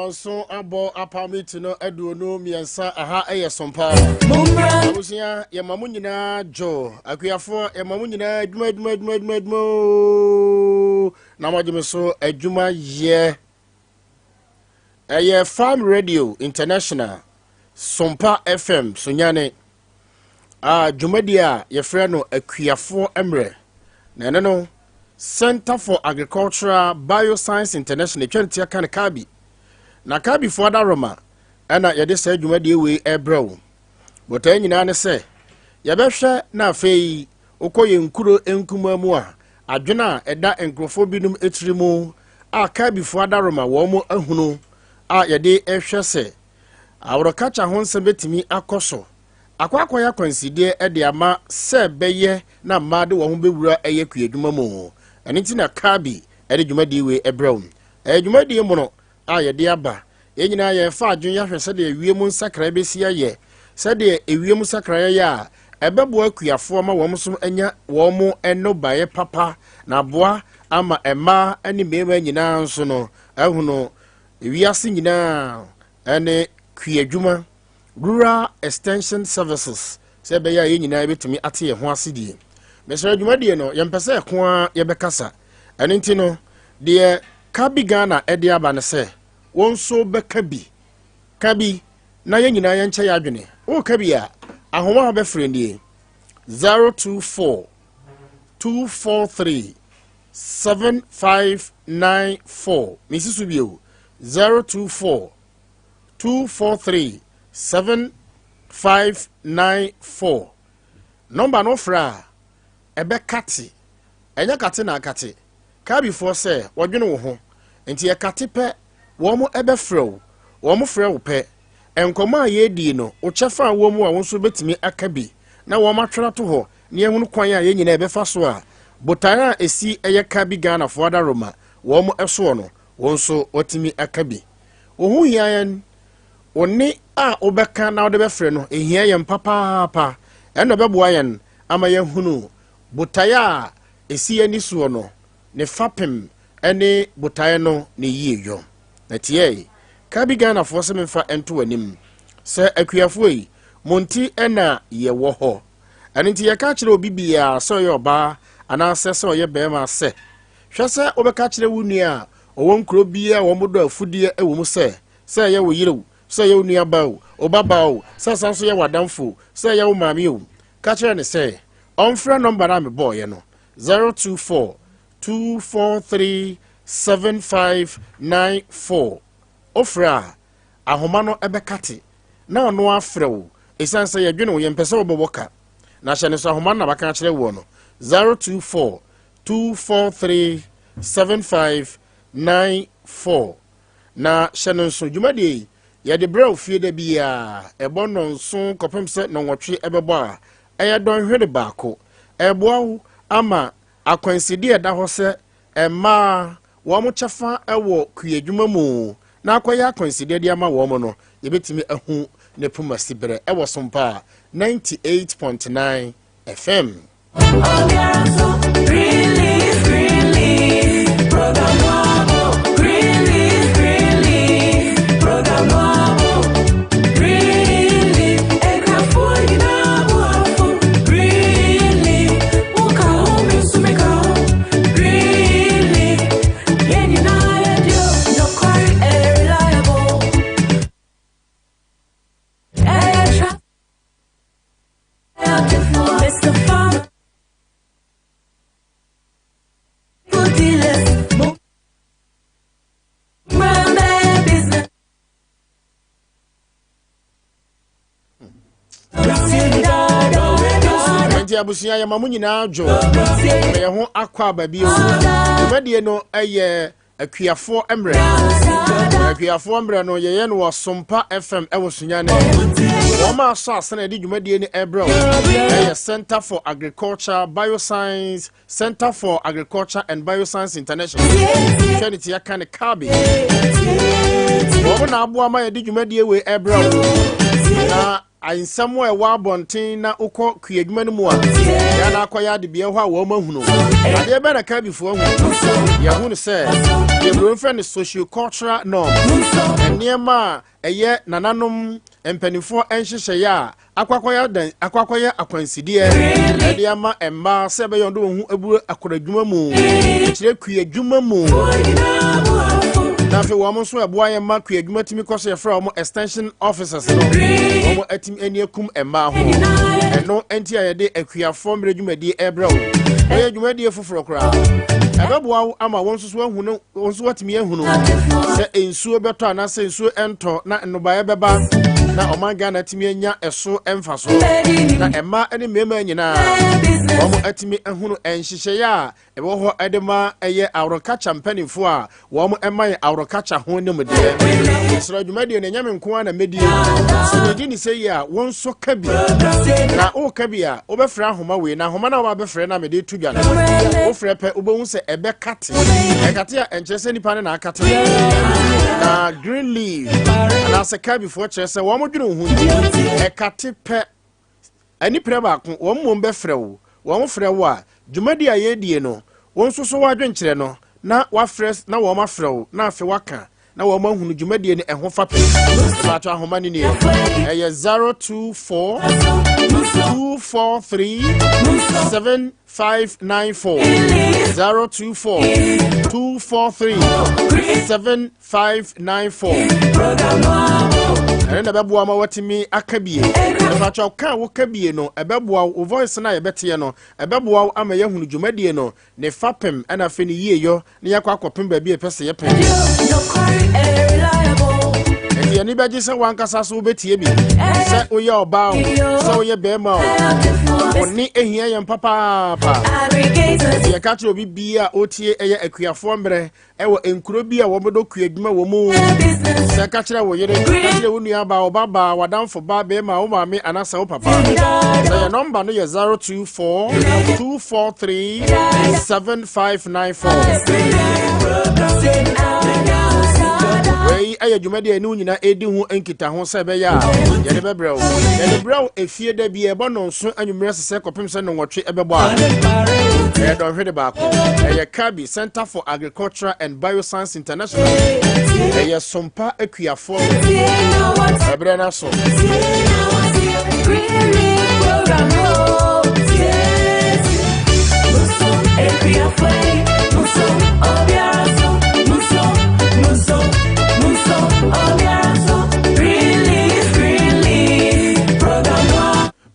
Nnɔnso abɔ apam ti no 23 aha yɛ sompa. Abusua yɛma mo nyinaa dwo akuafoɔ yɛma mo nyinaa adwuma adwuma adwuma adwuma adwuma ooo na moagye me so adwuma yɛ. Ɛyɛ Farm Radio International Sompa FM Sunyani a dwumadie a yɛfrɛ no Akuafoɔ Mmerɛ na ɛno no Center for Agricultural Bioscience International ɛtwa ntia ka no CABI na CABIfoɔ adaroma ɛna yɛde saa dwumadie wei ɛbrɛ wo botaeɛ nyinaa ne sɛ yɛbɛhwɛ na afei wokɔ yɛn nkuro nkumaa mu a adwene a ɛda nkurɔfoɔ binom tiri mu a CABIfoɔ adaroma wɔn ahunu a yɛde hwɛ sɛ Aworɔkakya ho nsɛm bɛtumi akɔ so akɔ akɔyɛ akwansideɛ de ama sɛ ɛbɛyɛ na mmaa de wɔn ho bɛwura ɛyɛ kuadwuma mu. Ɛno nti na Kabi de dwumadie wei brɛ wo. Ɛyɛ dwumadie mono a yɛde aba. Yɛn nyinaa yɛrefa adwene yɛahwɛ sɛdeɛ ewiem nsakraeɛ bɛsi ayɛ, sɛdeɛ ewiem nsakraeɛ yɛ a ɛbɛboa akuafoɔ ma wɔn nso anya wɔn nnɔbaeɛ papa na aboa ama mmaa ne mmarima nyinaa nso no ahunu Wiase nyinaa ne kuadwuma, Rural Extension Services, sɛ ɛbɛyɛ a yɛn nyinaa yɛbɛtumi ate yɛn ho ase die. Mesrɛ dwumadie no, yɛmpɛ sɛ ɛko ara yɛbɛkasa. Ɛno nti no, deɛ Kabi Ghana de aba no sɛ, wo nso bɛka bi. Ka bi na yɛn nyinaa yɛnkyɛ yɛn adwene. Woka bi a, ahoma a wobɛfrɛ nie, 024 243 7594 mesi so bio 024 243 7594 nɔmba no frɛ a ɛbɛkate ɛnyɛ kate na akate kaabifoɔ sɛ wɔdwene wo ho nti ɛkate pɛ wɔn ɛbɛfrɛ wo wɔn frɛ wo pɛ nkɔmɔ a yɛredi no wo kyɛfa a wɔ mu a wo nso bɛtumi aka bi na wɔn atwerɛ ato hɔ na yɛahunu kwan a yɛn nyinaa yɛbɛfa so a botaeɛ a ɛsi ɛyɛ ka bi Ghanafoɔ adaworoma wɔn soɔ no, wo nso woatumi aka bi. Wo ho hia yɛn, wo nne a wobɛka na wode bɛfrɛ no, ɛhia yɛn papaapa. Ɛno na ɛbɛboa yɛn ama yɛahunu botaeɛ a ɛsi yɛn ani soɔ no, ne fapem ne botaeɛ no ne yieyɔ. Na tiɛe, ka bi Ghanafoɔ sɛ memfa nto w'anim sɛ akuafoɔ yi, mo nti na yɛwɔ hɔ. Ɛno nti yɛka kyerɛ obi biara sɛ ɔyɛ ɔbaa anaasɛ sɛ ɔyɛ barima sɛ, hwɛ sɛ wobɛka kyerɛ wo nua a ɔwɔ nkuro bi a wɔdɔ afudeɛ wɔ mu sɛ, sɛ ɛyɛ wo yere o, sɛ ɛyɛ wo nuabaa o, wo babaa o, sɛ ɛsan nso yɛ w'adamfo o, sɛ ɛyɛ wo maame o, ka kyerɛ no sɛ ɔmfrɛ nɔmba no a mebɔeɛ no, 024 243 7594. Wofrɛ a, ahoma no bɛkate na ɔno afrɛ wo ɛsiane sɛ yɛdwene wo yɛmpɛ sɛ wobɛbɔ ka na hyɛ no so ahoma no na baka akyerɛ woɔ no 024 243 7594 na hyɛ no nso dwumadie yi yɛde brɛ wo fie da biara ɛbɔ nnɔnson kɔpem sɛ nnɔnwɔtwe ɛbɛbɔ a ɛyɛ dɔnhwere baako ɛboa wo ama akwansideɛ ɛda hɔ sɛ Mmaa, wɔn kyɛfa wɔ kuadwuma mu na akɔyɛ akwansideɛ de ama wɔn no, yɛbɛtumi ahu ne poma siberɛ wɔ Sompa 98.9 FM. Nti abusua yɛma mo nyinaa dwo na yɛn ho akɔ aba bio. Dwumadie no yɛ akuafoɔ mmerɛ. Akuafoɔ mmerɛ no yɛyɛ no wɔ Sompa FM ɛwɔ Sunyane. Wɔn a asɔ asene de dwumadie no ɛbrɛ wo ɛyɛ Center for Agriculture Bioscience Center for Agriculture and Bioscience International hwɛ ne tia ka ne kabe wɔn na aboa ma yɛde dwumadie wei ɛbrɛ wo. Na nsɛm a ɛwɔ abɔnten na wokɔ kuadwuma no mu a, yɛn na akɔyɛ adebea hɔ a wɔn ahunu. Adeɛ bɛn na Kabifoɔ ahunu? Yɛhunu sɛ deɛ buroni frɛ no socio-cultural norms, nneɛma a ɛyɛ nananom mpanimfoɔ nhyehyɛeɛ a akɔ akɔyɛ adan akɔ akɔyɛ akwansideɛ ɛde ama mmaa sɛ ɛbɛyɛ ɔde wɔn ho abue akɔrɔdwuma mu, kyerɛ kuadwuma mu, na afei wɔn nso ɛboa yɛn ma kuadwuma tumi kɔ so. Yɛfrɛ wɔn extension officers no, wɔn atumi ani akum mmaa ho. Ɛno nti a yɛde akuafoɔ mmerɛ dwumadie ɛrebrɛ wo. Ɛyɛ dwumadie foforɔ koraa, ɛbɛboa wo ama wɔn nso so ahunu, wɔn nso watumi ahunu sɛ nsuo bɛtɔ anaasɛ nsuo ɛntɔ na nnɔbaeɛ bɛba na ɔman Ghana atumi anya ɛso mfasoɔ, na mmaa ne mmarima nyinaa wɔn atumi ahunu nhyehyɛeɛ a ɛwɔ hɔ ɛde ma ɛyɛ aworɔkakya mpanimfoɔ a wɔn ɛma yɛ aworɔkakya ho nimdeɛ. Mesrɛ, dwumadie no ɛnyɛ me nko ara na mɛdie. Sɛ medi ne sɛ yi a, wɔn nso ka bi, na woka bi a, wobɛfrɛ ahoma wei, na ahoma no a wobɛfrɛ no a mede to dwa no, wofrɛ pɛ, wobɛhu sɛ ɛbɛkate. Ɛkate a, ɛnkyerɛ sɛ nipa no na akate. Na Green Leaf anaasɛ Kabifoɔ kyerɛ sɛ wɔn dwene wo ho nti, ɛkate pɛ, ani prɛ baako, wɔn mmom bɛfrɛ wo. Wɔn frɛ wo a, dwumadi a yɛredie no, wɔn nso so wɔadwenkyerɛ no na wafrɛ na wɔn afrɛ wo, na afei waka na wɔn ahunu dwumadie no ɛho fapem. Ɛbɛatɔ ahoma no nie, ɛyɛ 024 243 7594, 024 243 7594. Ɛno na ɛbɛboa ma watumi aka bie. Ɛfakyɛw, ka a woka bie no, ɛbɛboa wo voice no a yɛbɛteɛ no, ɛbɛboa wo ama yɛahunu dwumadie no ne fapem, ɛna afei ne yieyɔ ne yɛakɔ akɔpem baabi a ɛpɛ sɛ yɛpem. Ɛnti yɛni bɛgye sɛ wankasa so wobɛtie bi, sɛ woyɛ ɔbaa o, sɛ woyɛ bɛrima o, wo ne ehia yɛn papaapa. Ɛnti yɛka kyerɛ obi bi a ɔtie ɛyɛ akuafoɔ mmerɛ ɛwɔ nkuro bi a wɔbɛdɔ kua adwuma wɔ mu sɛ ka kyerɛ wo yere, ka kyerɛ wo nua baa, wo ba baa, w'adamfo ba bɛrima, wo maame anaasɛ wo papa sɛ yɛ nɔmba no yɛ 024 243 7594. Wei ɛyɛ dwumadi a ɛne wo nyinaa ɛdi ho nkitaho sɛ ɛbɛyɛ a yɛde bɛbrɛ wo. Yɛde brɛ wo efie da bi ɛbɔ nonso anwummerɛ sesɛ kɔpem sɛ nnɔnwɔtwe ɛbɛbɔ a, ɛyɛ dɔnhwere baako. Ɛyɛ Kabi Center for Agricultural and Bioscience International, ɛyɛ Sompa akuafoɔ ɛberɛ no so.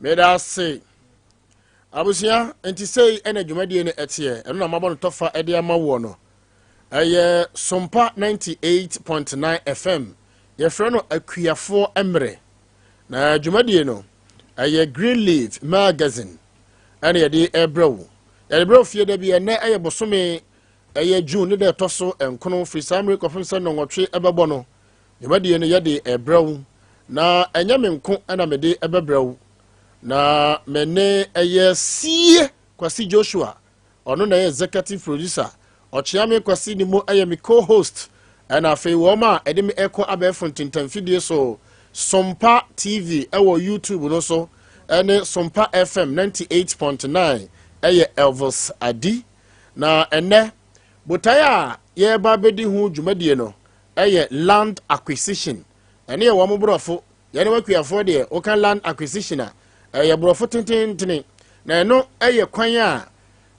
Meda ase, abusua. Nti sei ɛna dwumadie no ɛteɛ. Ɛno na mabɔ no tɔfa ɛde ama woɔ no. Ɛyɛ Sompa 98.9 FM, yɛfrɛ no Akuafoɔ Mmerɛ, na dwumadie no ɛyɛ Green Leaf Magazine ɛna yɛde ɛbrɛ wo. Yɛde brɛ wo fie da bi. Ɛnɛ ɛyɛ bosome ɛyɛ June ne da ɛtɔ so 9. Firi saa mmere kɔpem sɛ nnɔnwɔtwe ɛbɛbɔ no, dwumadie no yɛde ɛbrɛ wo, na ɛnyɛ me nko ɛna mede ɛbɛbrɛ wo, na me ne ɛyɛ Sie Kwasi Joshua, ɔno na ɛyɛ executive producer. Ɔkyeame Kwasi ne mu ɛyɛ me co-host, ɛna afei wɔn a ɛde me ɛkɔ abɛɛfo ntentamfidie so, Sompa TV ɛwɔ YouTube no so ɛne Sompa FM 98.9, ɛyɛ Elvis Adi. Na ɛnɛ botae a yɛreba bɛdi ho dwumadie no ɛyɛ land acquisition. Ɛne yɛ wɔn borɔfo, yɛne wakuafoɔ deɛ, woka land acquisition a, ɛyɛ borɔfo tententene, na ɛno ɛyɛ kwan a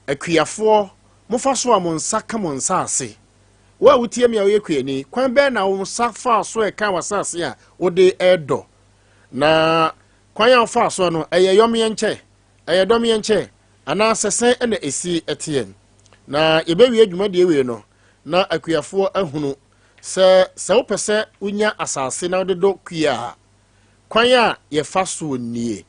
akuafoɔ mofa so a mo nsa ka mo nsa ase. Wo a wotie mi a woyɛ kuani, kwan bɛn na wo nsa faa so ɛka w'asase a wode ɛdɔ? Na kwan a wofaa so no, ɛyɛ yɔmeɛ nkyɛ, ɛyɛ dɔmeɛ nkyɛ, anaasɛ sɛn ɛna ɛsi ɛteɛ? Na yɛbɛwie dwumadie wei no na akuafoɔ ahunu sɛ sɛ wopɛ sɛ wonya asase na wode dɔ kua a, kwan a yɛfa soɔ nie,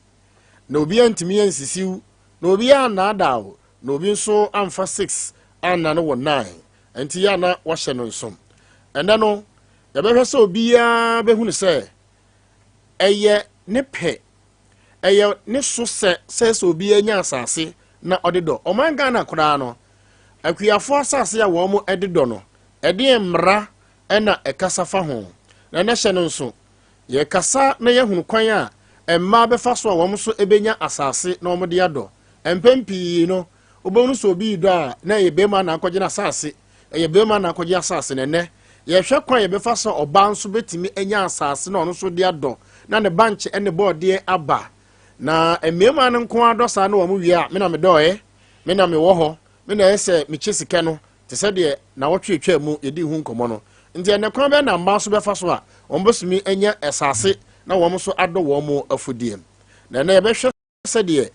na obiara ntumi ansisiw, na obiara annaadaa wo, na obi nso amfa 6 annane wɔ 9. Nti yɛ ana wahyɛ no nso. Ɛnɛ no yɛbɛhwɛ sɛ obiara bɛhunu sɛ ɛyɛ ne pɛ, ɛyɛ ne so sɛ obiara nya asase na ɔde dɔ. Ɔman Ghana koraa no, akuafoɔ asase a wɔn de dɔ no, ɛdeɛ mmara ɛna ɛkasa fa ho? Na ɛnɛ hyɛ no nso. Yɛkasa na yɛhunu kwan a mmaa bɛfa so a wɔn nso bɛnya asase na wɔde adɔ. Mpɛn pii no, wobɛhunu sɛ obi redɔ a, na ɛyɛ barima na akɔgye n'asase, ɛyɛ barima na akɔgye asase. Na ɛnnɛ, yɛhwɛ kwan a yɛbɛfa so a ɔbaa nso bɛtumi anya asase na ɔno nso de adɔ na ne bankye ne bɔɔdeɛ aba. Na mmarima no nko ara dɔ saa na wɔn wie a, me na medɔɔɛ, me na mewɔ hɔ, me na ɛyɛ sɛ mekyɛ sika no, te sɛ deɛ nnawɔtwe atwaa mu yɛdii ho nkɔmmɔ no. Nti ɛnnɛ kwan bɛn na mmaa nso bɛfa so a wɔbɛtumi anya asase na wɔn nso adɔ wɔn afudeɛ? Na ɛnnɛ yɛbɛhwɛ sɛdeɛ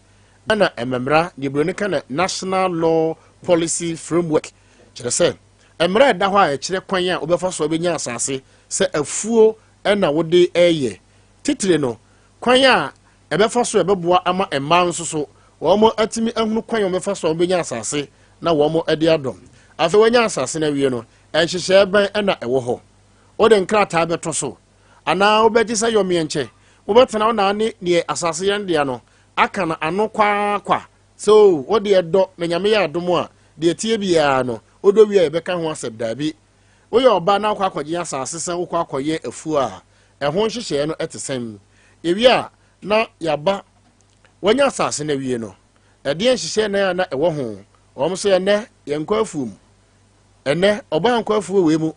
Ghana mmara, deɛ buroni ka no National Law Policy Framework, kyerɛ sɛ mmara a ɛda hɔ a ɛkyerɛ kwan a wobɛfa so abɛnya asase sɛ afuo na wode reyɛ. Titire no, kwan a ɛbɛfa so a ɛbɛboa ama mmaa nso so wɔatumi ahunu kwan a wɔbɛfa so a wɔbɛnya asase na wɔde adɔ. Afei wɔanya asase no awie no, nhyehyɛɛ bɛn na ɛwɔ hɔ? Wode nkrataa bɛto so anaa wobɛgye sɛ yɔmeɛnkyɛ? Wobɛtena wo naa ne neɛ asase yɛn dea no aka no ano kwaakwa sɛ o wo deɛ dɔ na Nyame yɛ adom a deɛ ɛteɛ biara no wodɔ wie a yɛbɛka ho asɛm? Daabi. Woyɛ ɔbaa na wokɔ akɔgye asase sɛ wokɔ akɔyɛ afuo a, ɛho nhyehyɛeɛ no te sɛn? Yɛwie a na yɛaba wanya asase no awie no, ɛdeɛn nhyehyɛeɛ na na ɛwɔ ho? Wɔn sɛ ɛnnɛ yɛnkɔ afuo mu. Ɛnnɛ ɔbaa nkɔ afuo wei mu.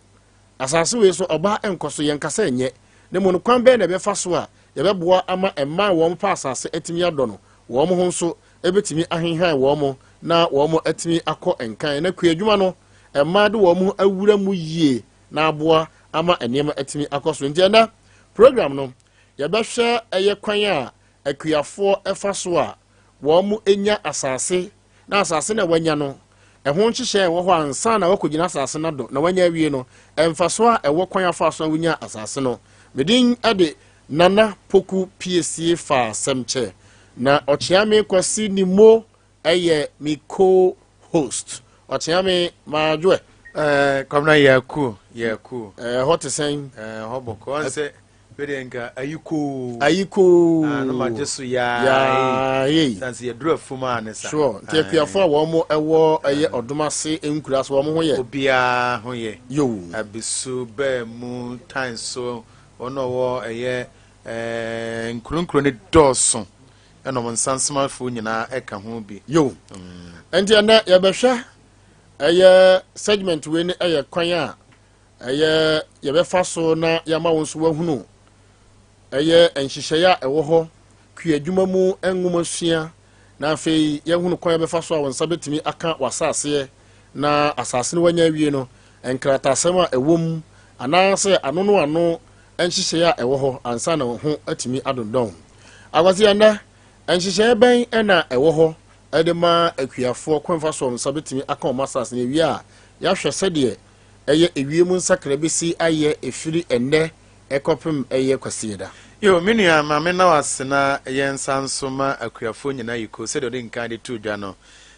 Asase wei so ɔbaa nkɔ so, yɛnka sɛ ɛnyɛ. Na mmom no kwan bɛn na ɛbɛfa so a yɛbɛboa ama mmaa a wɔn pɛ asase atumi adɔ no, wɔn ho nso ɛbɛtumi ahenhan wɔn na wɔn atumi akɔ nkan na kuadwuma no mmaa de wɔn ho awura mu yie na aboa ama nneɛma atumi akɔ so. Nti ɛnɛ program no yɛbɛhwɛ ɛyɛ kwan a akuafoɔ ɛfa so a wɔn nya asase na asase na wɔanya no ɛho nhyehyɛ ɛwɔ hɔ ansa na wɔakɔgyina asase no do na wɔanya awie no, mfasoɔ a ɛwɔ kwan afa so a wonya asase no. Medin de Nana Poku Piesie fa asɛm kyɛ na Ɔkyeame Kwasi Nimo ɛyɛ me co-host. Ɔkyeame Maadwoɛ. Kwamina yɛku yɛku. Ɛhɔ te sɛn? Ɛhɔ bɔkɔ ɔn sɛ bɛdeɛ nka ayikoo. Ayikoo. Ah, no ma gye so yaa. Yaa yei. Sanse yɛduru afum a ne sa. Sure. Nti akuafo a wɔn ɛwɔ ɛyɛ ɔdom ase nkura so wɔn ho yɛ. Obiara ho yɛ. Yo. Abisu, Baamu, Tanso, wɔn a wɔwɔ ɛyɛ ɛɛ nkuro nkuro no dɔɔso. Ɛna wɔn nsansomafoɔ nyinaa ɛka ho bi. Yo. Nti ɛnɛ yɛbɛhwɛ ɛyɛ segment wei ne ɛyɛ kwan a ɛyɛ yɛbɛfa so na yɛama wo nso wahunu ɛyɛ nhyehyɛeɛ a ɛwɔ hɔ kuadwuma mu nwoma sua na afei yɛhunu kwan yɛbɛfa so a wo nsa bɛtumi aka w'asaseɛ na asase no wanya awie no nkrataasɛm a ɛwɔ mu anaasɛ ano no ano nhyehyɛeɛ a ɛwɔ hɔ ansa na wo ho atumi adondɔn. Akwasi, ɛnnɛ nhyehyɛeɛ bɛn na ɛwɔ hɔ de ma akuafoɔ kwan fa so a wɔn nsa bɛtumi aka wɔn asase no awie a yɛahwɛ sɛdeɛ ɛyɛ ewiem nsakra bɛsi ayɛ ɛfiri ɛnnɛ ɛkɔpem ɛyɛ Kwasieda? Yo, me nua, ma me nna wo ase na yɛn nsa nso ma akuafoɔ nyinaa yiko sɛdeɛ ɔde nkan de too dwa no.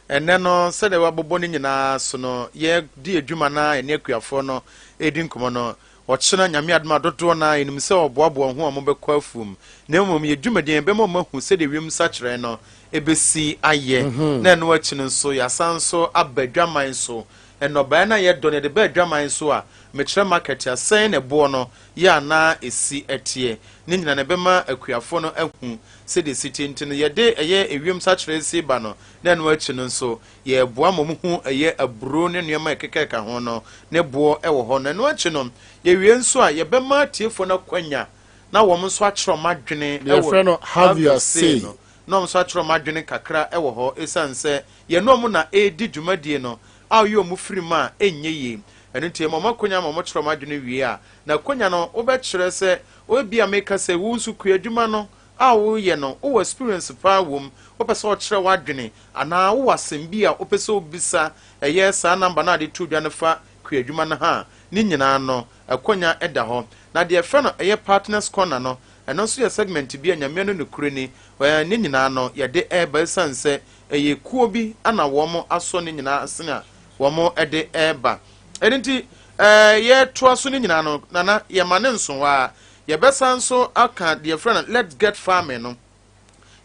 Ɛnnɛ no, sɛdeɛ wabobɔ ne nyinaa so no, yɛdi adwuma na yɛne akuafoɔ no redi nkɔmmɔ no, Ɔkyena, Nyame adom a, dodoɔ no ara yɛnim sɛ wɔboaboa wɔn ho a wɔbɛkɔ afuom. Na mmom yɛn dwumadie no yɛbɛma wɔn ahu sɛdeɛ wiem nsakyeraɛ no bɛsi ayɛ. Na ɛno akyi no nso yɛasan nso aba adwaman so. Nnɔbaeɛ no a yɛdɔ no yɛde ba adwaman so a, mekyerɛ market a, sɛn na ɛboɔ no yɛ anaa ɛsi teɛ. Ne nyinaa no ɛbɛma akuafoɔ no ahu sɛdeɛ ɛsi teɛ. Nti no yɛde ɛyɛ ewiem nsakyeraɛ si ba no, na ɛno akyi no nso Yɛboa ma wɔhu ɛyɛ aburow ne nneɛma a ɛkekakeka ho no ne boɔ wɔ hɔ. Na ɛno akyi no, yɛwie nso a, yɛbɛma atiefoɔ no akwanya na wɔn nso akyerɛ wɔn adwene Deɛ wɔ yɛfrɛ no Have Have Your Your Say Say. no, na wɔn nso akyerɛ wɔn adwene kakra wɔ hɔ ɛsiane sɛ yɛne wɔn na ɛredi dwumadie no a woyi wɔn firi mu a ɛnyɛ yie. Ɛno nti yɛma wɔn akwanya ma wɔkyerɛ wɔn adwene wie a, na akwanya no wobɛkyerɛ sɛ ebia meka sɛ wo nso kuadwuma no a woreyɛ no wowɔ experience paa wom, wopɛ sɛ ɔkyerɛ w'adwene anaa wowɔ asɛm bi a wopɛ sɛ wobisa, ɛyɛ saa number no a de to dwa no fa kuadwuma no ho a, ne nyinaa no akwanya da hɔ. Na deɛ yɛfrɛ no ɛyɛ partners corner no, ɛno nso yɛ segment bi a Nyame no nokorɛ ni, ne nyinaa no yɛde reba ɛsiane sɛ ɛyɛ kuo bi na wɔn asɔ ne nyinaa asene a wɔn de reba. Ɛno nti yɛtoa so no nyinaa no, Nana, yɛma no nso hɔ ara. Yɛbɛsan nso aka deɛ yɛfrɛ no Let's Get Farming no.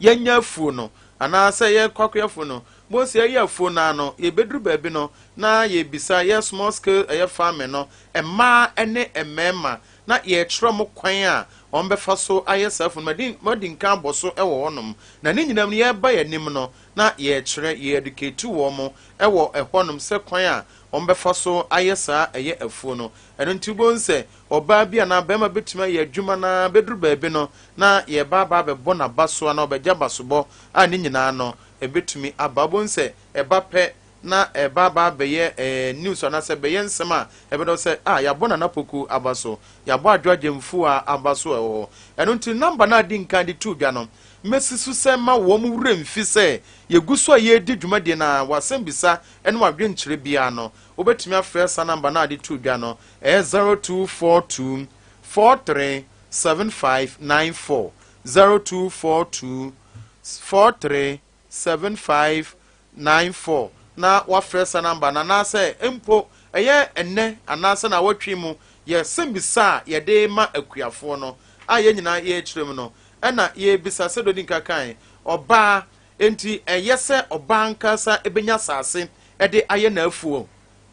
Yɛnyɛ afuo no, anaasɛ yɛkɔ akɔyɛ afuo no. Mose yɛyɛ afuo no ara no, yɛbɛduru baabi no, na yɛbisa yɛ small scale ɛyɛ farming no, mmaa ne mmarima. na yɛrekyerɛ wɔn kwan a wɔbɛfa so ayɛ saa afuo no. Madi madi nkan abɔ so wɔ hɔnom. Na ne nyinaa mu no, yɛreba yɛn anim no, na yɛrekyerɛ, yɛ educate wɔn wɔ ɛhɔnom sɛ kwan a wɔbɛfa so ayɛ saa ɛyɛ afuo no. Ɛno nti wobɛhu sɛ ɔbaa bi anaa barima bɛtumi ayɛ adwuma no ara bɛduru baabi no na yɛreba aba abɛbɔ n'aba so anaa ɔbɛgye abasobɔ a ne nyinaa no ɛbɛtumi aba. Wobɛhu sɛ ɛba pɛ na ɛba aba abɛyɛ eh, news anaasɛ ɛbɛyɛ nsɛm a ɛbɛdɔ sɛ ah yɛabɔ Nana Poku aba so, yɛabɔ Adwo Agyemfua aba so ɛwɔ hɔ. Ɛno nti namba no a di nkan de too dwa no, mɛsi so sɛ mma wɔn werɛ mfi sɛ yɛgu so a yɛredi dwumadie no ara, w'asɛmbisa ne w'adwenkyerɛ biara no, wobɛtumi afrɛ saa namba no a de too dwa no, ɛyɛ 0242 43 7594, 0242 43 7594 na woafrɛ saa namba no anaasɛ mpo ɛyɛ ɛnnɛ anaasɛ naawɔtwe mu yɛ sɛmbisa a yɛde rema akuafoɔ no a yɛn nyinaa yɛrekyerɛ mu no ɛna yɛrebisa sɛdeɛ ɔdi nka kae ɔbaa enti ɛyɛ sɛ ɔbaa ankasa ɛbɛnya asase ɛde ayɛ n'afuo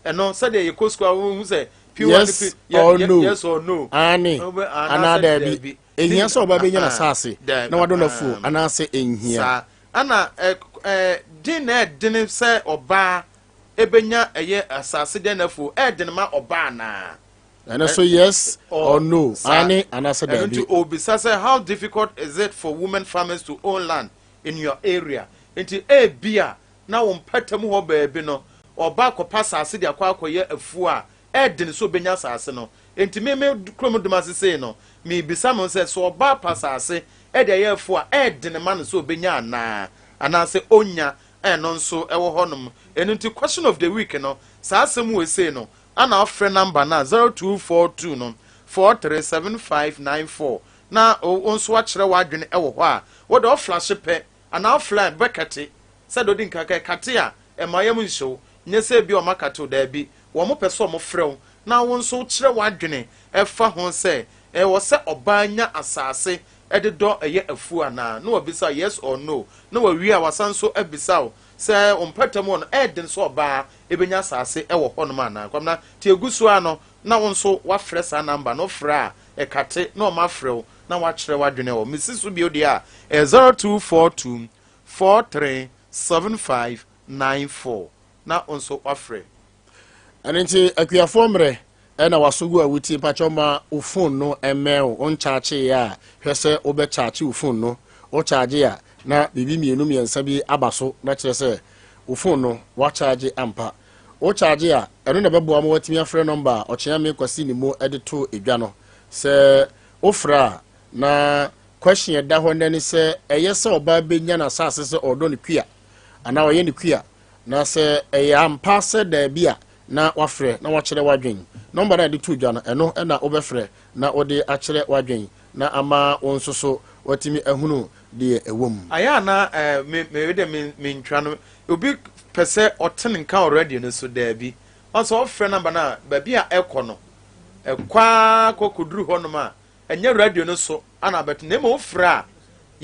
ɛno sɛdeɛ yɛkɔ sukuu a wohu sɛ P1 Yes P or no. yes or no Aane anaa anaasɛ daabi. daabi Ɛhia sɛ ɔbaa bɛnya n'asase Daabi, na wadɔ n'afuo ahaa. anaasɛ ɛnhia? Saa. Ɛna ɛ ɛ den na ɛdene sɛ ɔbaa ɛbɛnya ɛyɛ asase dɛn n'afuo ɛɛdene ma ɔbaa anaa? Ɛno nso yes or no, Saa. aane anaasɛ Ɛno nti daabi. ɔrebisa sɛ how difficult is it for women farmers to own land in your area? Nti ebia na wo mpɔtam hɔ baabi no ɔba akɔpɛ asase de akɔ akɔyɛ afuo a ɛɛdene sɛ ɔbɛnya asase no. Enti me me kurom dom ase sei no, mebisa me ho sɛ, sɛ ɔbaa pa asase de ayɛ afuo a, ɛɛdene ma no sɛ ɔbɛnya anaa? Anaasɛ ɔnnya? Ɛno nso ɛwɔ hɔnom. Ɛno nti question of the week no, saa asɛm wei sei no, ana wofrɛ number no a, 0242 no, 437594, na wo nso woakyerɛ w'adwene wɔ hɔ a, wo deɛ woflashe pɛ, anaa wofrɛ a, bɛkɛte. Sɛdeɛ ɔdi nkan kae, kate a, ɛmma yam nhyɛ wo. Nyɛ sɛ ebia wɔakate wo, daabi. Wɔpɛ sɛ wɔfrɛ wo na wo nso wokyerɛ w'adwene fa ho sɛ ɛwɔ sɛ ɔbaa nya asase de dɔ yɛ afuo anaa, na wabisa wo yes or no, na wawie a wasan nso abisa wo sɛ wo mpɔtam hɔ no ɛyɛ den sɛ ɔbaa bɛnya asase wɔ hɔnom anaa. Kwabena, nti ɛgu so ara no na wo nso woafrɛ saa number no, wofrɛ a ɛkate na wɔafrɛ wo na woakyerɛ w'adwene wɔ. Mesi so bio deɛ a, ɛyɛ 0242 43 75 94 na wo nso woafrɛ. Ɛno nti akuafoɔ mmerɛ ɛna waso gu a wotie mpakyɛw ma wo phone no mmɛn wo wo nkyakyeeɛ a hwɛ sɛ wobɛ kyakye wo phone no wo kyagye a na biribi mmienu mmiɛnsa bi aba so na kyerɛ sɛ wo phone no wakyagye ampa wo kyagye a ɛno na ɛbɛboa ma watumi afrɛ nɔmba a Ɔkyeame Kwasi Nimo de to edwa no sɛ wofrɛ a na question ɛda hɔ nnɛ ne sɛ ɛyɛ sɛ ɔbaa bɛnya n'asase sɛ ɔdɔ ne kua anaa ɔyɛ ne kua Na sɛ ɛyɛ ampa sɛ daabi a, na woafrɛ na woakyerɛ w'adwen. Nɔmba no a yɛde too dwa no, ɛno na wobɛfrɛ na wode akyerɛ w'adwen na ama wo nso so woatumi ahunu deɛ ɛwɔ mu. Ayɛ a na eh, me me de me mentwa no. Obi pɛ sɛ ɔte ne nka wɔ radio no so, daabi. Ɔn sɛ ɔfrɛ namba no a, baabi a ɛkɔ no, ɛkɔ ara kɔ kɔduru hɔnom a, ɛnyɛ radio no so ana abɛto, na mmom wofrɛ a,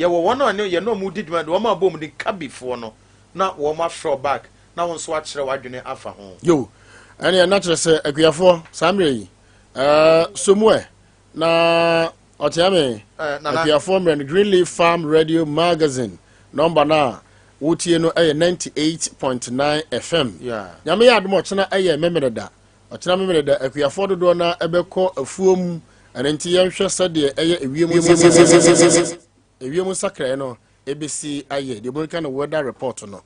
yɛwɔ wɔn a yɛne wɔn di dwuma, de wɔn a wɔbɔ wɔn din kabifoɔ no, na wɔn afrɛ wo back na wo nso akyerɛ w'adwene afa ho. Yo, ɛneɛ na kyerɛ sɛ akuafoɔ saa mmerɛ yi ɛɛ so mu ɛ na ɔtea me Eh, Nana. akuafoɔ mmerɛ no Green Leaf Farm Radio Magazine nɔmba no a wotie no ɛyɛ 98.9 FM. Yeah. Nyame yɛ adom ɔkyena ɛyɛ Memeneda. Ɔkyena Memeneda akuafoɔ dodoɔ no ɛbɛkɔ afuom ɛno nti yɛnhwɛ sɛdeɛ ɛyɛ ewiem ewiem nsakraeɛ no Ebesi ayɛ deɛ obroni ka no weather report no.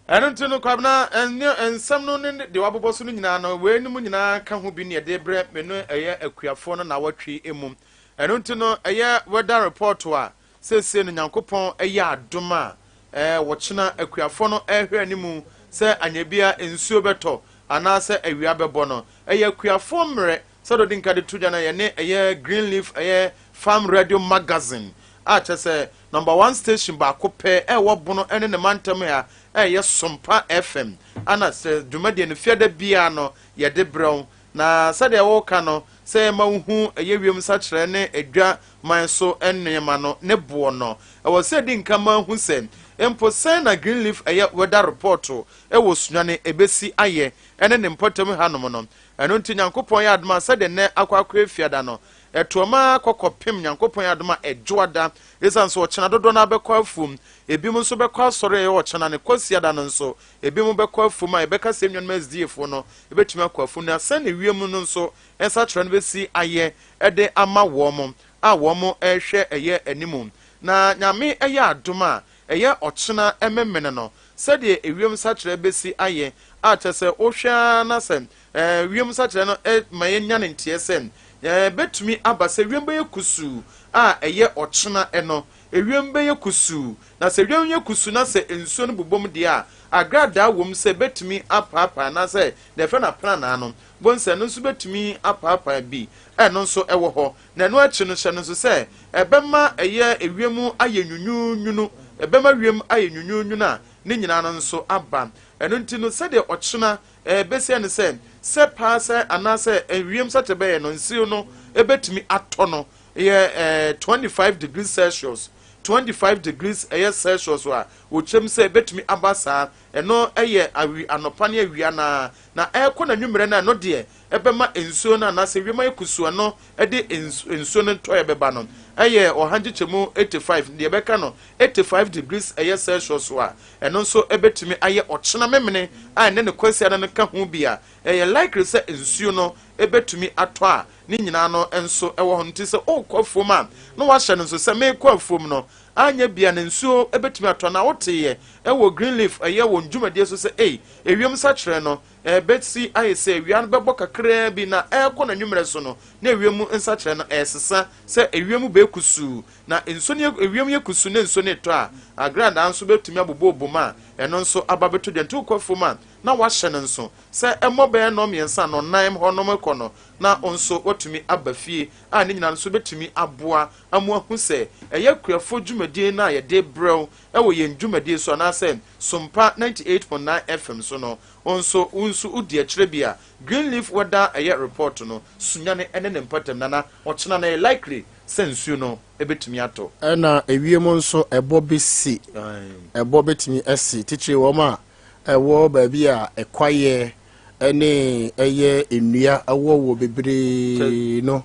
Ɛno nti no, Kwabena, ɛne nsɛm no ne deɛ wabobɔ so no nyinaa no, weinom nyinaa ka ho bi ne yɛde brɛ me no ɛyɛ akuafoɔ no naawɔtwe mu. Ɛno nti no, ɛyɛ weather report a seesei no Nyankopɔn ɛyɛ adom a ɛɛ wɔkyena akuafoɔ no ɛrehwɛ anim sɛ anyabia nsuo bɛtɔ anaasɛ awia bɛbɔ no. Ɛyɛ akuafoɔ mmerɛ Sɛdeɛ ɔdi nka de to dwa no, yɛne ɛyɛ Green Leaf ɛyɛ Farm Radio Magazine a kyerɛ sɛ number one station baako pɛ ɛwɔ Bono ɛne ne mantam ha ɛyɛ Sompa FM ana sɛ dwumadie no fiada biara no yɛde brɛ wo na sɛdeɛ wɔka no sɛ ɛma wohu ɛyɛ wiem nsakyerɛ ne adwa man so nneɛma no ne boɔ no ɛwɔ sɛ di nka ma hu sɛ Mpo sɛn na Green Leaf ɛyɛ weather report wɔ Sunyani ɛbɛsi ayɛ ɛne ne mpɔtam hanom no. Ɛno nti Nyankopɔn yɛ adom a sɛdeɛ nnɛ akɔ akɔ Efiada no, ɛtoam ara kɔ kɔpem Nyankopɔn yɛ adom a Ɛdwoada, ɛsiane sɛ ɔkyena dodoɔ no ara bɛkɔ afuom, ebinom nso bɛkɔ asɔre a ɛyɛ ɔkyena ne Kwasiada no nso, ebinom bɛkɔ afuom a yɛbɛka sɛ yɛn nuanom SDA foɔ no bɛtumi akɔ afuom. Na sɛdeɛ wiem no nso nsakyeraɛ no bɛsi ayɛ de ama wɔn a wɔn rehwɛ ɛyɛ anim. Na Nyame yɛ adom a, ɛyɛ ɔkyena memene no, sɛdeɛ ewiem nsakyeraɛ bɛsi ayɛ, a kyerɛ sɛ wohwɛ ara na sɛ wiem nsakyeraɛ no ma yɛnya no nteɛ sɛ, ɛbɛtumi aba sɛ wiem bɛyɛ kusuu a ɛyɛ ɔkyena no, ewiem bɛyɛ kusuu. Na sɛ wiem yɛ kusuu na sɛ nsuo no bobom deɛ a, agradaa wom sɛ ɛbɛtumi apaapae anaasɛ deɛ yɛfrɛ no apranaa no, bohu sɛ ɛno nso bɛtumi apaapae bi, ɛno nso ɛwɔ hɔ. Na ɛno akyi no, hyɛ no nso sɛ ɛbɛma ɛyɛ ewiem ayɛ nwunwunnwunu, ɛbɛma wiem ayɛ nwunwunnwunu a ne nyinaa no nso aba. Ɛno nti no, sɛdeɛ ɔkyena ɛbɛsi ne sɛ, sɛ paa sɛ anaasɛ ewiem sɛkyɛ bɛyɛ no, nsuo no ɛbɛtumi atɔ no yɛ 25 degrees Celsius, 25 degrees ɛyɛ Celsius a wɔkyerɛm sɛ ɛbɛtumi aba saa. Ɛno ɛyɛ awi anɔpa ne awia naa, na ɛrekɔ n'anwummerɛ no, ɛno deɛ ɛbɛma nsuo no anaasɛ wiem ayɛ kusuu, ɛno ɛde nsuo no ntɔeɛ bɛba no ɛyɛ ɔha nkyekyɛmu 85, deɛ ɛbɛka no 85 degrees ɛyɛ Celsius a ɛno nso ɛbɛtumi ayɛ ɔkyena memene a ɛne ne Kwasiada no ka ho bi a ɛyɛ likely sɛ nsuo no ɛbɛtumi atɔ a ne nyinaa no nso ɛwɔ hɔ. Nti sɛ ɔrekɔ afuom a, na wahyɛ no nso sɛ merekɔ afuom no, anyɛ bia na nsuo ɛbɛtumi atɔ. Na woteeɛ ɛwɔ Green Leaf ɛyɛ wɔn dwumadie so sɛ ei, ewiem nsakyerɛ no ɛbɛsi ayɛ sɛ awia no bɛbɔ kakraa bi, na ɛrekɔ n'anwummerɛ so no na ewiem nsakyerɛ no ɛresesa sɛ ewiem bɛyɛ kusuu, na nsuo no ewiem yɛ kusuu na nsuo no retɔ a, agradaa nso bɛtumi abobɔ obom a ɛno nso aba bɛtɔ dwa. Nti wokɔ afuom a, na wahyɛ no nso sɛ ɛmmɔ bɛyɛ nnɔn 3 nnɔn 4 hɔ nom kɔ no, na nso watumi aba fie a ne nyinaa nso bɛtumi aboa ama ahu sɛ ɛyɛ akuafoɔ dwumadie no a yɛde brɛw ɛwɔ yɛn dwumadie so anaasɛ Sompa 98.9 FM so no, wo nso wo nso wodi akyerɛ bi a Green Leaf weather ɛyɛ report no, Sunyani ɛne ne mpɔtam, nana, ɔkyena no ɛyɛ likely sɛ nsuo no ɛbɛtumi atɔ. Ɛna ewiem nso ɛbɔ bɛsi, ɛbɔ bɛtumi asi, titiri wɔn a ɛwɔ baabi a ɛkwaeɛ ɛne ɛyɛ nnua ɛwɔ wɔ bebree no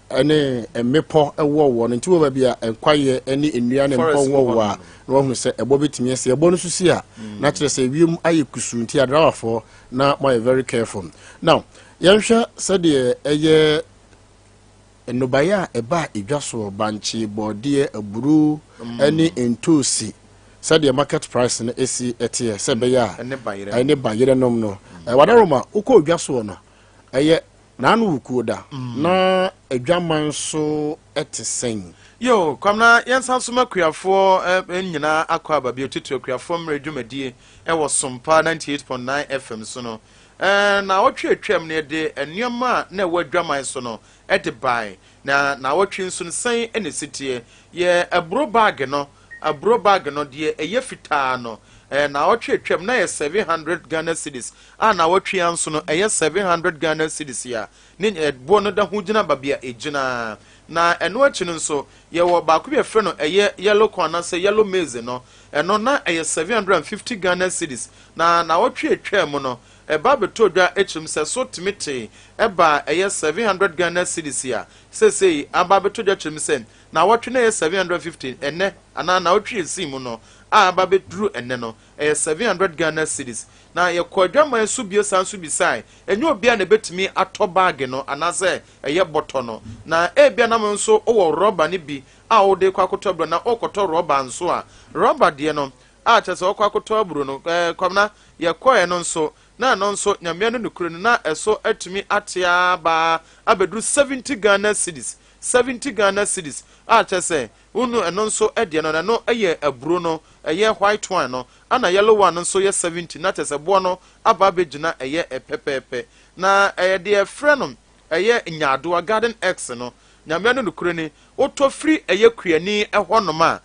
ɛne mmepɔ ɛwɔ wɔ no. Nti wɔ baabi a nkwaeɛ ɛne nnua ne mmepɔ wɔ wɔ a, na wɔahunu sɛ ɛbɔ bɛtumi asi. Ɛbɔ no nso si a, na kyerɛ sɛ ewiem ayɛ kusuu, nti adrawafoɔ na moayɛ very careful. Now yɛnhwɛ sɛdeɛ ɛyɛ nnɔbaeɛ a ɛba edwa soɔ, bankye, bɔɔdeɛ, aburo ɛne ntoosi, sɛdeɛ market price no esi ɛteɛ, sɛ ɛbɛyɛ a ɛne bayerɛ nom no wadaroma wokɔ odwa soɔ no, ɛyɛ naano wukuo da na adwaman so ɛte sɛn? Yo, Kwamna, yɛnsan so ma akuafoɔ nyinaa akɔ aba bio, titiri akuafoɔ mmerɛ dwumadie ɛwɔ Sompa 98.9 FM so no. Na awɔtwe atwam no, yɛde nneɛma a na ɛwɔ adwaman so no ɛde bae, na awɔtwe nso no, sɛn ɛna esi teɛ? Yɛ aburo bag no, aburo bag no deɛ ɛyɛ fitaa no, na awɔtwe atwam na yɛ 700 Ghana cedis a, na awɔtwe ya nso no ɛyɛ 700 Ghana cedis a ne ɛboɔ no da ho gyina baabi a ɛgyina. Na ɛno akyi no nso, yɛwɔ baako bi a yɛfrɛ no ɛyɛ yellow corn anaasɛ yellow maize no, ɛno na ɛyɛ 750 Ghana cedis, na awɔtwe atwam mu no ɛba abɛtɔ dwa akyirim sɛ so tumi te ɛba ɛyɛ 700 Ghana cedis a seesei aba abɛtɔ dwa kyerɛm sɛ na awɔtwe no yɛ 750 ɛnɛ anaa na awɔtwe esi mu no a aba bɛduru ɛnɛ no ɛyɛ 700 Ghana cedis. Na yɛkɔ adwaman so bio san so bisae, ɛnyɛ obiara na ɛbɛtumi atɔ bag no anaasɛ ɛyɛ bɔtɔ no, na ebia nam nso wɔ rɔba no bi a wode kɔ akɔtɔ aburo, na wokɔtɔ rɔba nso a, rɔba deɛ no a kyerɛ sɛ wɔkɔ akɔtɔ aburo no, Kwamina, yɛkɔɛ no nso na ɛno nso Nyamea no nokure no na ɛso atumi ate baa abɛduru 70 Ghana cedis, 70 Ghana cedis a kyerɛ sɛ wonu ɛno nso deɛ no, ɛno yɛ aburo no ɛyɛ white one no, ana yellow one no nso yɛ 70, na kyerɛ sɛ boɔ no aba abɛgyina ɛyɛ pɛpɛɛpɛ. Na ɛyɛ deɛ ɛfrɛ no ɛyɛ nyaadoa, garden eggs no, Nyamea no nokure ni, wotɔ firi ɛyɛ kuani ɛhɔnom a,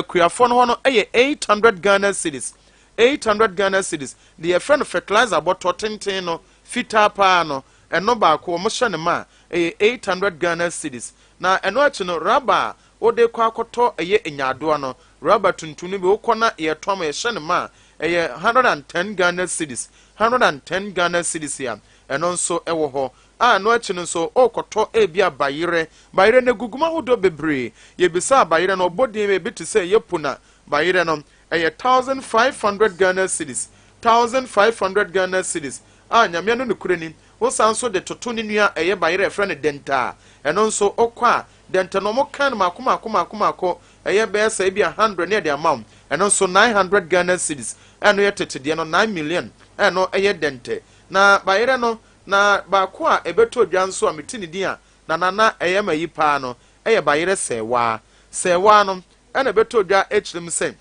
akuafoɔ no hɔ no ɛyɛ 800 Ghana cedis, 800 Ghana cedis. Deɛ yɛfrɛ no fertilizer bɔtɔ tenten no, fitaa paa no, ɛno baako wɔn hyɛ ne ma a, ɛyɛ 800 Ghana cedis. Na ɛno akyi no, raba a wode kɔ akɔtɔ ɛyɛ nyaadoa no. Rɔba tuntum no bi wokɔ na yɛtɔ ama yɛhyɛ no ma a, ɛyɛ 110 Ghana cedis, 110 Ghana cedis a ɛno nso ɛwɔ hɔ. A ɛno akyi no nso ɔrekɔtɔ ebi a bayerɛ. Bayerɛ no egugu mu ahodoɔ bebree. Yɛbisaa bayerɛ no, ɔbɔ din ebi te sɛ ɛyɛ puna bayerɛ no, ɛyɛ 1,500 Ghana cedis, 1,500 Ghana cedis a Nyame ano nokorɛ ni. Wosan nso de toto ne nua a ɛyɛ bayerɛ a yɛfrɛ no dɛntɛ a, ɛno nso wokɔ a dɛntɛ no wɔka no mako mako mako mako, ɛyɛ bɛyɛ sɛ ebi a 100 ne yɛde ama wo, ɛno nso 900 Ghana cedis, ɛno yɛ tete deɛ no 9 million, ɛno ɛyɛ dɛntɛ. Na bayerɛ no, na baako a ɛbɛtɔ dwa nso a mete ne din a na na na ɛyɛ ma yi paa no ɛyɛ bayerɛ sɛɛwaa. Sɛɛwaa no ɛna ɛbɛtɔ dwa akyerɛ mu sɛ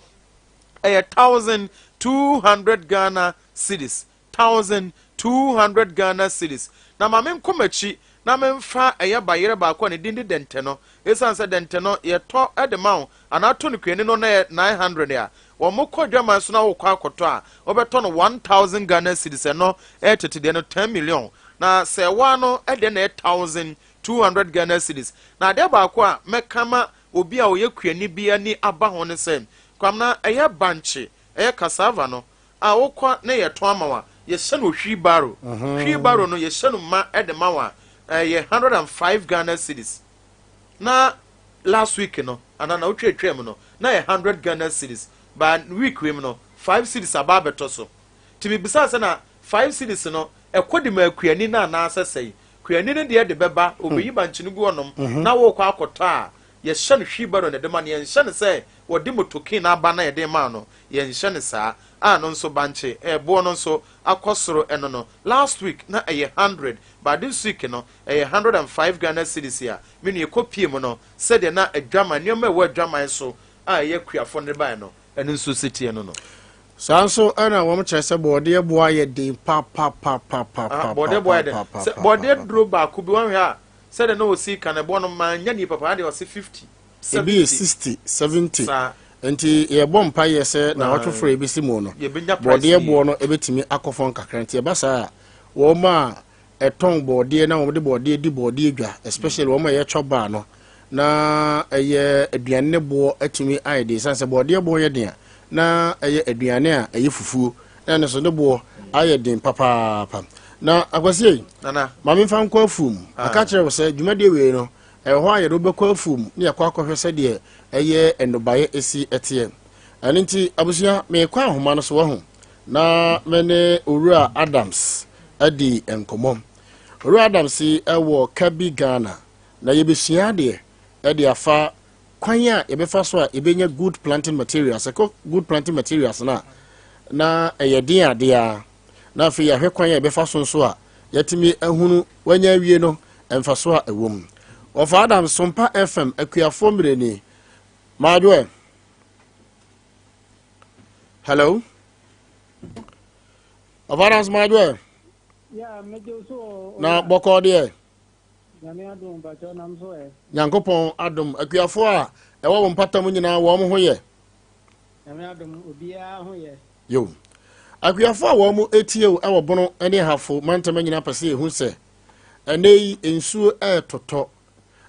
ɛyɛ 1,200 Ghana cedis, 1,200 Ghana cedis. Na ma menkɔ m'akyi na memfa ɛyɛ bayerɛ baako a ne din de dɛntɛ no. Ɛsiane sɛ dɛntɛ no yɛtɔ de ma wo anaa tɔ no kuani no na ɛyɛ 900 a, wɔn kɔ adwaman so na wokɔ akɔtɔ a, wobɛtɔ no 1,000 Ghana cedis. Ɛno ɛyɛ tete deɛ no 10 million. Na sɛ ɛwɔ ano deɛ na ɛyɛ 1,200 Ghana cedis. Na adeɛ baako a mɛka ma obi a ɔyɛ kuani bi ani aba ho ne sɛ, Kwamina, ɛyɛ bankye, ɛyɛ cassava no a wokɔ na yɛtɔn ama wo a, yɛhyɛ no wheelbarrow. Wheelbarrow no yɛhyɛ no ma de ma wo a, ɛyɛ 105 Ghana cedis. Na last week no, anaa na wotwa atwa mu no, na yɛ 100 Ghana cedis. Ba week wei mu no, 5 cedis aba abɛtɔ so. Nti mebisaa sɛ na 5 cedis no, ɛkɔ de ma akuani no anaasɛ sɛn? Kuani no deɛ de bɛba, obeyi bankye no gu hɔnom, na wokɔ akɔtɔ a, yɛhyɛ no wheelbarrow na ɛde ma no. Yɛnhyɛ no sɛ wɔde motokin aba na yɛde ma no, yɛnhyɛ no saa. A no nso bankye ɛboɔ no nso akɔ soro. Ɛno no last week na ɛyɛ 100, but this week no ɛyɛ 105 Ghana cedis a me nua ɛkɔ pie mu no, sɛdeɛ na adwaman nneɛma ɛwɔ adwaman so a ɛyɛ kuafoɔ no de baeɛ no, ɛno nso setie no. Saa nso ɛna wɔn kyerɛ sɛ bɔɔdeɛ boa yɛ den papapapapa. Bɔɔdeɛ boa yɛ den sɛ bɔɔdeɛ duro baako bi wɔn hwɛ a, sɛdeɛ na osi ka no, ɛboɔ no maa nya nie papa adeɛ ɔse 50. Ebi yɛ 60, 70. Saa. Nti yɛbɔ mpa yɛ sɛ na wɔtwe foforɔ ebesi mu no, yɛbɛnya price bɔɔdeɛ yie. Boɔ no ebɛtumi akɔ fam kakra. Nti ɛba saa a, wɔn a ɛtɔn bɔɔdeɛ na wɔn de bɔɔdeɛ di bɔɔdeɛ dwa, especially wɔn a ɛyɛ chop bar no, na ɛyɛ aduane ne boɔ atumi ayɛ den, san sɛ bɔɔdeɛ boɔ yɛ den a, na ɛyɛ aduane a ɛyɛ fufuo na ɛno nso ne boɔ ayɛ den papaapa. Na Akwasi, Nana. Maame, nfa nkɔ afuom. Aka kyerɛ wo sɛ dwumadie wei no ɛwɔ hɔ a yɛde wobɛkɔ afuom ne yɛkɔ akɔhwɛ sɛdeɛ ɛyɛ nnɔbaeɛ ɛsi ɛteɛ. Ɛno nti abusua, meekɔ ahoma no so wahu na me ne Owura Adams adi nkɔmmɔ. Owura Adams yi ɛwɔ Kabi Ghana, na yɛbɛsua adeɛ ɛde afa kwan a yɛbɛfa so a yɛbɛnya good planting materials. Ɛkɔ good planting materials no a, na ɛyɛ den adeɛ a, na afei yɛahwɛ kwan a yɛbɛfa so nso a yɛtumi ahunu wanya awie no mfaso a ɛwɔ mu. Wɔfa Adams, Sompa FM, akuafoɔ mmerɛni maadwoɛ. Hello, ɔfa Adams, maadwoɛ. Ya, megye wo so o, na owura. Bɔkɔɔ deɛ. Nyame adom, mpakyɛw nam so ɛ. Nyankopɔn adom. Akuafoɔ a ɛwɔ wo mpatam nyinaa, wɔn ho yɛ? Nyame adom, obiara ho yɛ. Yo, akuafoɔ a wɔn etie wo ɛwɔ Bono ne Ahafo mantam nyinaa pɛ sɛ ehu sɛ ɛnɛ yi nsuo ɛɛtotɔ,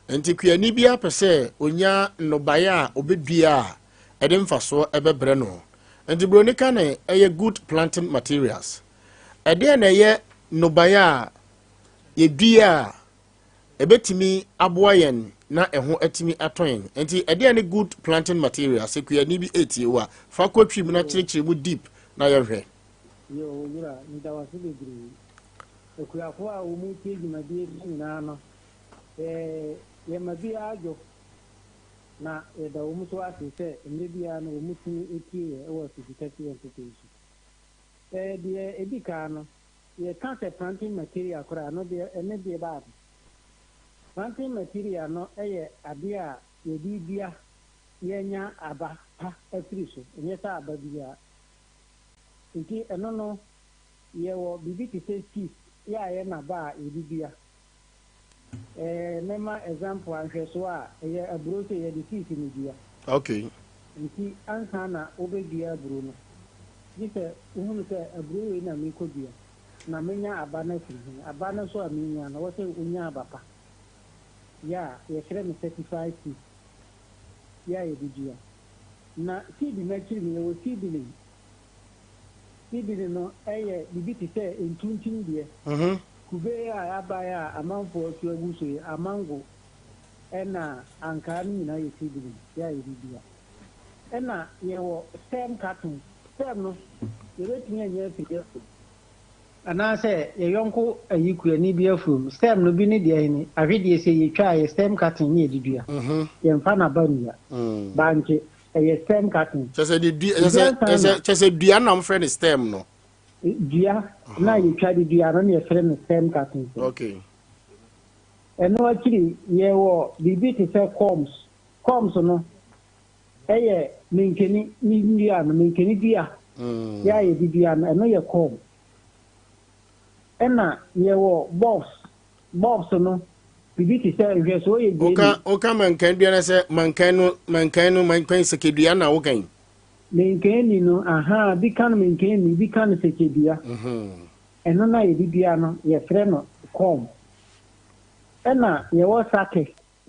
nti kuani biara pɛ sɛ onya nnɔbaeɛ a obɛdua a ɛde mfasoɔ ɛbɛbrɛ no. Nti buroni ka ne ɛyɛ good planting materials. Ɛdeɛ na ɛyɛ nnɔbaeɛ a yɛdua a ɛbɛtumi aboa yɛn na ɛho atumi atɔ yɛn? Nti ɛdeɛ ne good planting materials? Sɛ kuani bi ɛtie wo a, fa kɔ twi mu na kyerɛkyerɛ mu deep na yɛhwɛ. Yo, owura, meda wo ase bebree. Akuafoɔ a wɔn tie dwumadie so nyinaa no, yɛma biara dwo na yɛda wɔn so ase sɛ mmerɛ biara no wɔn tumi tie yɛ wɔ afidi kɛseɛ ntoto yi so. Deɛ ɛdi kan no, yɛka sɛ planting material koraa no deɛ, ɛne deɛ baade. Planting material no yɛ adeɛ a yɛde dua yɛnya aba pa afiri so, ɛnyɛ sɛ aba biara. Nti ɛno no, yɛwɔ biribi te sɛ seeds yɛ a yɛ n'aba a yɛde dua. Mɛma example, ahwɛsoɔ a ɛyɛ aburo sɛ yɛde seeds no dua. Nti ansa na wobɛdua aburo no, gye sɛ wohunu sɛ aburo wei na merekɔdua na menya aba no afiri he. Aba no nso a menya no, wɔ sɛ wonya aba pa. Yɛ a yɛfrɛ no certified seed yɛ a yɛde dua. Na seed no akyiri no, yɛwɔ seedling. Seedling no yɛ biribi te sɛ ntuntim deɛ. Kube a abae a amanfoɔ atu agu so yi, amango ɛna ankaa no nyinaa yɛ seedling yɛ a yɛde dua. Ɛna yɛwɔ stem cuttings. Stem no, yɛbɛtumi anya afiri afuom. Anaasɛ yɛ yɔnko ayi kuani bi afuom. Stem no bi ne deɛ hene, ahwedeɛ sɛ yɛtwa a yɛ stem cutting ne yɛde dua. Yɛmfa n'aba nnua. Bankye, ɛyɛ stem cutting. Kyɛ sɛ de dua, kyɛ sɛ kyɛ sɛ kyɛ sɛ dua na wɔfrɛ no stem no. Dua na yɛtwa de dua no na yɛfrɛ no stem cutting. Ɛno akyiri yɛwɔ biribi te sɛ corms. Corms no ɛyɛ menkani ne nnua no, menkani dua yɛ a yɛde dua no, ɛno yɛ corm. Ɛna yɛwɔ bulbs. Bulbs no, biribi te sɛ nhwɛsoɔ yɛ gyeene. Woka mankan dua no sɛ mankan no mankan sɛkɛdua na wokan? Menkani no, aha, bi ka no menkani, bi ka no sɛkyɛdua. Ɛno na yɛde dua no, yɛfrɛ no corm. Ɛna yɛwɔ suckers.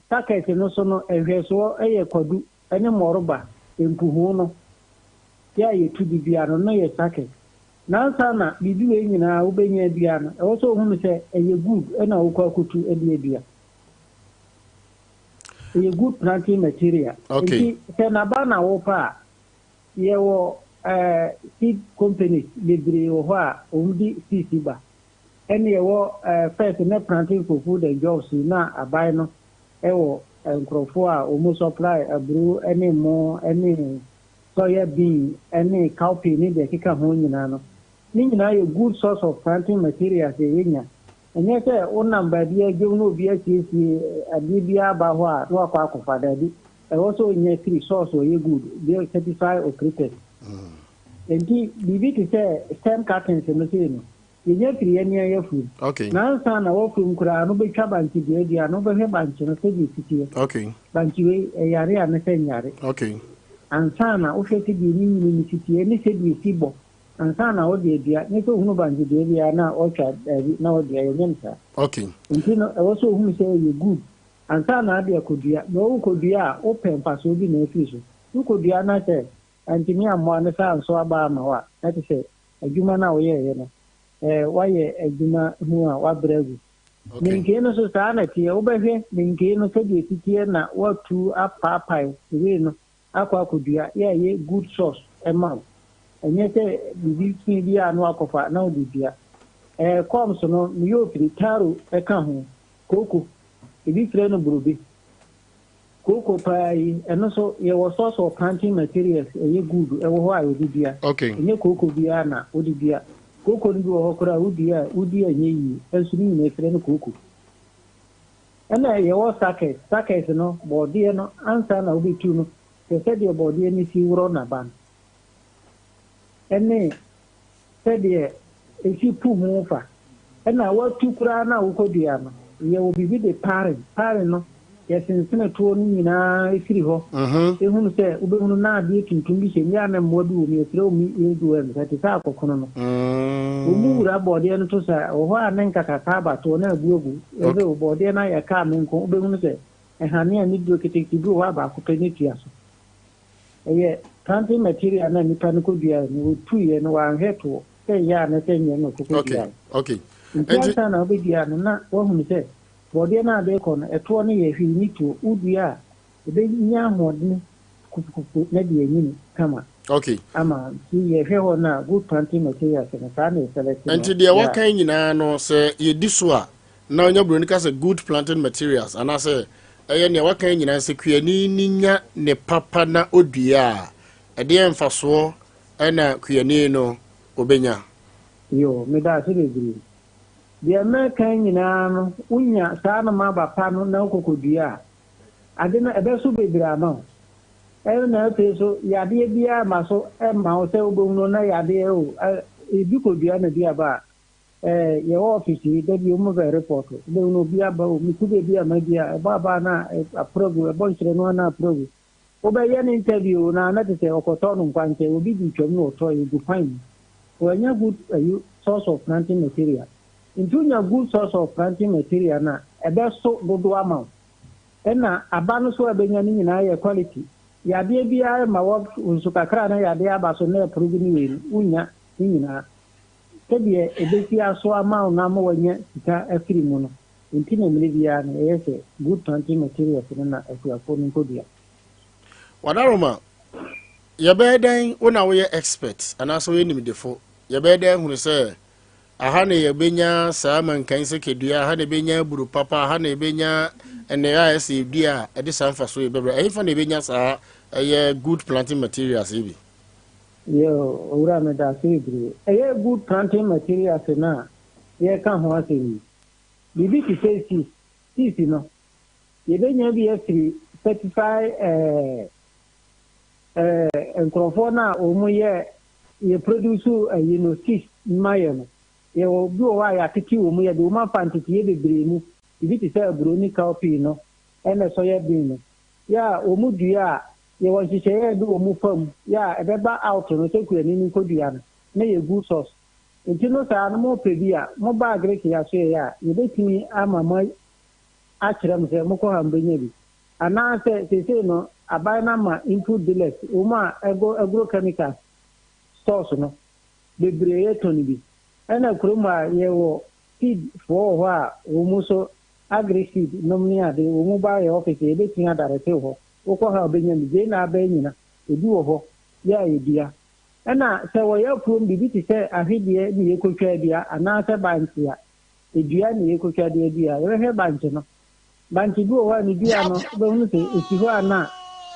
Suckers no so no, nhwɛsoɔ yɛ kwadu ne mmɔreba, mpuhu no yɛ a yɛtu de dua no yɛ suckers. Nansa na biribi wei nyinaa wobɛnya dua no, ɛwɔ sɛ ohunu sɛ ɛyɛ good ɛna wokɔ akɔtu de adua. Ɛyɛ good planting material. Nti sɛ n'aba na wopɛ a, yɛwɔ seed companies bebree wɔ hɔ a wɔn de seeds ba. Ɛne yɛwɔ first ne Planting for Food and Jobs na aban no ɛwɔ nkurɔfoɔ a wɔn supply aburo ne mo ne soya bean ne cowpea ne deɛ ɛkeka ho nyinaa no. Ne nyinaa yɛ good source of planting materials a yɛnya. Ɛnyɛ sɛ wonam baabi adwom na obi asiesie adeɛ biara aba hɔ a na wakɔ akɔfa, daabi. Ɛwɔ sɛ onya firi source a ɔyɛ good, deɛ certify operators. Nti biribi te sɛ stem cuttings no sei no, yɛnya firi yɛn nea yɛafuom. Nansa na wɔfuom koraa no, wobɛtwa bankye duadua no, wobɛhwɛ bankye no sɛdeɛ ɛsi teɛ. Bankye wei, ɛyare a ne sɛ nyare. Ansa na wohwɛ sɛdeɛ ne nyini no si teɛ ne sɛdeɛ ɛsi bɔ ansa na wode adua. Nyɛ sɛ ohunu bankye dua biara na ɔtwa, daabi, na ɔdua, yɛnyɛ no saa. Nti no, ɛwɔ sɛ ohunu sɛ ɛyɛ good ansa na ade akɔdua. Na wokɔdua a, wopɛ mfasoɔ bi na afiri so. Wokɔdua na sɛ antumi ammoa no sɛ anso aba ama wo a, na te sɛ adwuma no a woyɛeɛ no, woayɛ adwuma hu a woabrɛ agu. Menkee no so saa na teɛ. Wobɛhwɛ menkee no sɛdeɛ ɛsi teɛ na woatu apaapae wei no akɔ akɔdua yɛ a ɛyɛ good source ɛma wo. Ɛnyɛ sɛ biribi fi bi a na wakɔfa na wode dua. Corms no, meyɛ ofiri, taro ɛka ho, kooko, ebi frɛ no burobe. Kooko paa yi, ɛno nso yɛwɔ source of planting materials ɛyɛ good ɛwɔ hɔ a yɛde dua. Ɛnyɛ kooko biara na wode dua. Kooko no bi wɔ hɔ koraa a wodua a wodi a ɛnyɛ yie, ɛnso ne nyinaa frɛ no kooko. Ɛna yɛwɔ suckers. Suckers no, bɔɔdeɛ no ansa na wobɛtu no, hwɛ sɛdeɛ bɔɔdeɛ no si worɔ n'aba no. Ɛne sɛdeɛ ɛsi pu ho fa. Ɛna watu koraa na wokɔdua no, yɛwɔ biribi de paring. Paring no, yɛsensene toɔ no nyinaa ɛfiri hɔ. Ehunu sɛ wobɛhunu na adeɛ tuntum bi hyɛ mu, yɛ a na mmoa bi wɔ mu, yɛfrɛ wɔn earworms, ɛte sɛ akɔkono no. Wɔn mu wura bɔɔdeɛ no to sa, wɔ hɔ a ne nkakaka aba toɔ na abu agu. Ɛsɛ o bɔɔdeɛ no ayɛ kaa me nko, wobɛhunu sɛ ɛhane a ne duro ketekete bi wɔ hɔ a baako pɛ ne tua so. Ɛyɛ planting material na nipa no kɔduaeɛ no, wɔtuiɛ no, wanhwɛ toɔ sɛ ɛyɛ a na sɛ nyɛ no kɔkɔ duaeɛ. Nti ansa na wobɛdua no na woahunu sɛ bɔɔdeɛ no a ade kɔ no, ɛtoɔ no yɛ hwee ne tuo. Wodua a, ɛbɛnya ahoɔden kupukupu na de anyini kama. Ama nti yɛhwɛ hɔ no a, good planting materials no, saa na yɛselect no. Nti deɛ waka nyinaa no, sɛ yɛdi so a, na onya buroni ka sɛ good planting materials anaasɛ ɛyɛ nea waka nyinaa, sɛ kuani ni nya ne papa na odua a, ɛdeɛ mfasoɔ ɛna kuani no obɛnya? Yo, meda ase bebree. Deɛ mɛka nyinaa no, wonya saa nom aba pa no na wokɔkɔdua a, ade no ɛbɛso bebree ama wo. Ɛno na afei so yadeɛ biara ma so ɛma wo sɛ wobɛhunu na yadeɛ o, ebi kɔdua na bi aba a, yɛwɔ office yi da bi ɔmu bɛ report, wobɛhunu obi aba o, meku baabi a ma bi a ɛbɔ aba na aprɔgu, ɛbɔ nhyerɛ no na aprɔgu. Wobɛyɛ no interview na te sɛ ɔkɔtɔ no nkwankyɛn, obi di twam na ɔtɔ egu kwan mu. Wɔanya good ayi source of planting material. Nti wonya good source of planting material na ɛbɛso dodo ama wo. Ɛna aba no so a ɛbɛnya no nyinaa yɛ quality. Yadeɛ biara mma wɔ nsu kakra na yadeɛ aba so na ɛporo gu ne wei no, wonnya ne nyinaa. Sɛdeɛ ɛbɛsi aso ama wo na ama woanya sika afiri mu no nti na mmerɛ biara no ɛyɛ sɛ good planting materials no na akuafoɔ no nkɔdua. Wadaroma, yɛbɛyɛ dɛn, wo na woyɛ expert anaasɛ woyɛ nimdefo, yɛbɛyɛ dɛn ahunu sɛ aha na yɛbɛnya saa mankan sɛ kedua, aha na yɛbɛnya aburo papa, aha na yɛbɛnya nnɛɛ a ɛsɛ yɛdua a ɛde saa mfasoɔ yi bɛbrɛ? Ɛhefa na yɛbɛnya saa ɛyɛ good planting materials yi bi? Yoo, owura, meda ase bebree. Ɛyɛ good planting materials no a yɛreka ho asɛm yi, biribi te sɛ seeds, seeds no, yɛbɛnya bi afiri certify nkurɔfoɔ no a wɔn yɛ yɛ produce ayi no, seeds ma yɛ no. Yɛwɔ bi wɔ hɔ a yɛatete wɔ mu, yɛde wɔn afa nteteyɛ bebree mu, biribi te sɛ aburo ne cowpea no ɛna soya bean no. Yɛ a wɔn dua a, yɛwɔ nhyehyɛeɛ a yɛde wɔn fam yɛ a ɛbɛba out no sɛ kuani no nkɔdua no na yɛ good source. Nti no saa no, mopɛ bi a, moba Agric yɛasoɛ a, yɛbɛtumi ama mo akyerɛ mo sɛ mokɔ ha mbɛnya bi, anaasɛ seesei no aban no ama input dealers, wɔn a ɛgo agrochemical stores no bebree yɛtɔ no bi. Ɛna kurom a yɛwɔ seed foɔ wɔ hɔ a wɔn mu nso agri seed nom ne ade, wɔn mu ba yɛ office, yɛbɛtumi adarete hɔ, wokɔ ha wobɛnya bi. Gye na abɛn nyina ebi wɔ hɔ yɛ a yɛdua. Ɛna sɛ wɔyɛ afuom biribi te sɛ ahwedeɛ ne yɛkɔtwa adua anaasɛ bankye a edua ne yɛkɔtwa de adua, yɛbɛhwɛ bankye no. Bankye bi wɔ hɔ a ne dua no, wobɛhunu sɛ ɛsi hɔ a na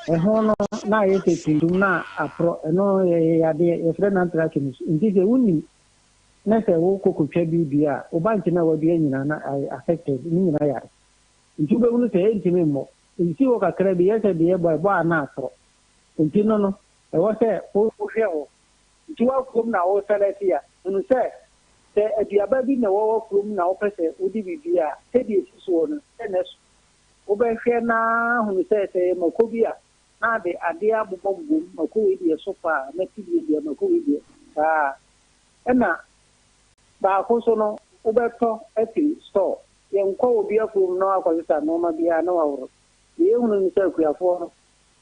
ɛho no na ayɛ sɛ tuntum na aporɔ. Ɛno yɛ yadeɛ yɛfrɛ no anthracnose. Nti sɛ wonim na sɛ wokɔ kɔtwa bi dua a, wo bankye no a wadua nyinaa na ayɛ affected, ne nyinaa yare. Nti wobɛhunu sɛ ɛntumi mmɔ, nsi hɔ kakra bi yɛ sɛ deɛ ɛbɔ ɛbɔ a na aporɔ. Nti no ɛwɔ sɛ wohwɛ hɔ. Nti woafuom na wo select a, hunu sɛ sɛ aduaba bi na wɔwɔ kurom na wopɛ sɛ wode biribi a, sɛdeɛ ɛsi soɔ no sɛ na so wobɛhwɛ na hunu sɛ sɛ yɛ mako bi a, na ade adeɛ abobɔ bobom mako wei deɛ so paa na ti deɛ mako wei deɛ saa. Ɛna baako so no, wobɛtɔ afiri store. Yɛnkɔ obi afuom na wakɔsesa nneɛma biara na wahoro. Deɛ yɛhunu no sɛ akuafoɔ no,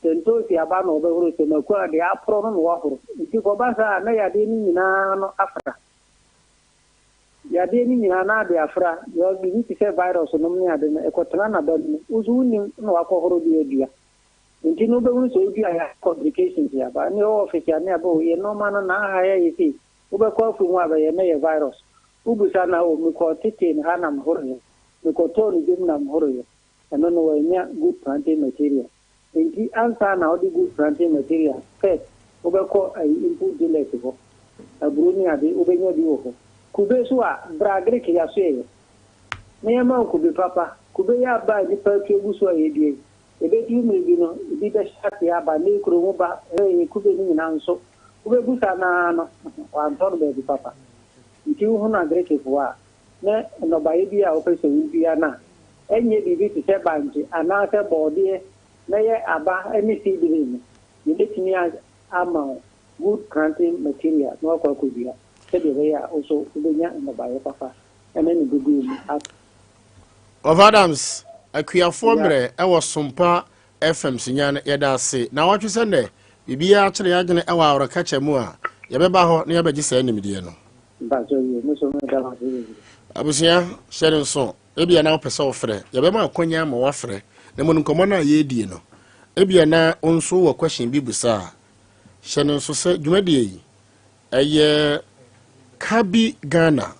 sɛ ntoosi aba na wɔbɛhoro, sɛ mako a, deɛ aporɔ no na wahoro. Nti kɔba saa na yadeɛ no nyinaa no afra, yadeɛ no nyinaa na ade afra. Biribi te sɛ virus nom ne ade no ɛkɔtena n'aba no mu, wo nso wonim na wakɔhoro de adua. Nti no wobɛhunu sɛ wodua yɛ, complications aba ne ɛwɔ office a ne aba o, yɛ nɔɔma no na aha yɛ yɛ sei. Wobɛkɔ afuo mu a, bɛyɛ na yɛ virus. Wobusa na o, mekɔ tete no ha na mehoroyɛ, mekɔtɔɔ no dwom na mehoroyɛ. Ɛno no wɔanya good planting material. Nti ansa na wode good planting material, first wobɛkɔ ayi input dealers hɔ. Aburo ne ade, wobɛnya bi wɔ hɔ. Kube so a, bra Agric yɛasoɛyɛ na yɛma wo kube papa. Kube yɛ aba a nipa atu agu so a yɛdua yi, ɛbɛduru mmerɛ bi no, ebi bɛhyɛ ase aba ne kuro mu ba ɛyɛ kube no nyinaa nso wobɛbusa naa no, wantɔ no baabi papa. Nti wohunu Agricfoɔ a, na nnɔbaeɛ bi a wopɛ sɛ wodua no a, ɛnyɛ biribi te sɛ bankye anaasɛ bɔɔdeɛ na yɛ aba ne seedling no, yɛbɛtumi ama wo good planting material na wakɔ akɔdua sɛdeɛ ɛbɛyɛ a wo so wobɛnya nnɔbaeɛ papa ɛne ne dodoɔ mu. Of Adams, akuafoɔ mmerɛ ɛwɔ Sompa FM Sunya no, yɛda ase na wɔtwe sɛ nnɛ biribiara kyerɛ yɛadwene ɛwɔ aworɔkakyɛ mu a, yɛbɛba hɔ na yɛbɛgye saa nimdeɛ no. Mpakyɛ yie, me so meda mo ase bebree. Abusua, hyɛ no nso, ebia na wopɛ sɛ wofrɛ, yɛbɛma akwanya ma woafrɛ. Na mmom nkɔmmɔ no a yɛredie no, ebia na wo nso wɔ question bi busa a, hyɛ no nso sɛ dwumadie yi ɛyɛ Kabi Ghana,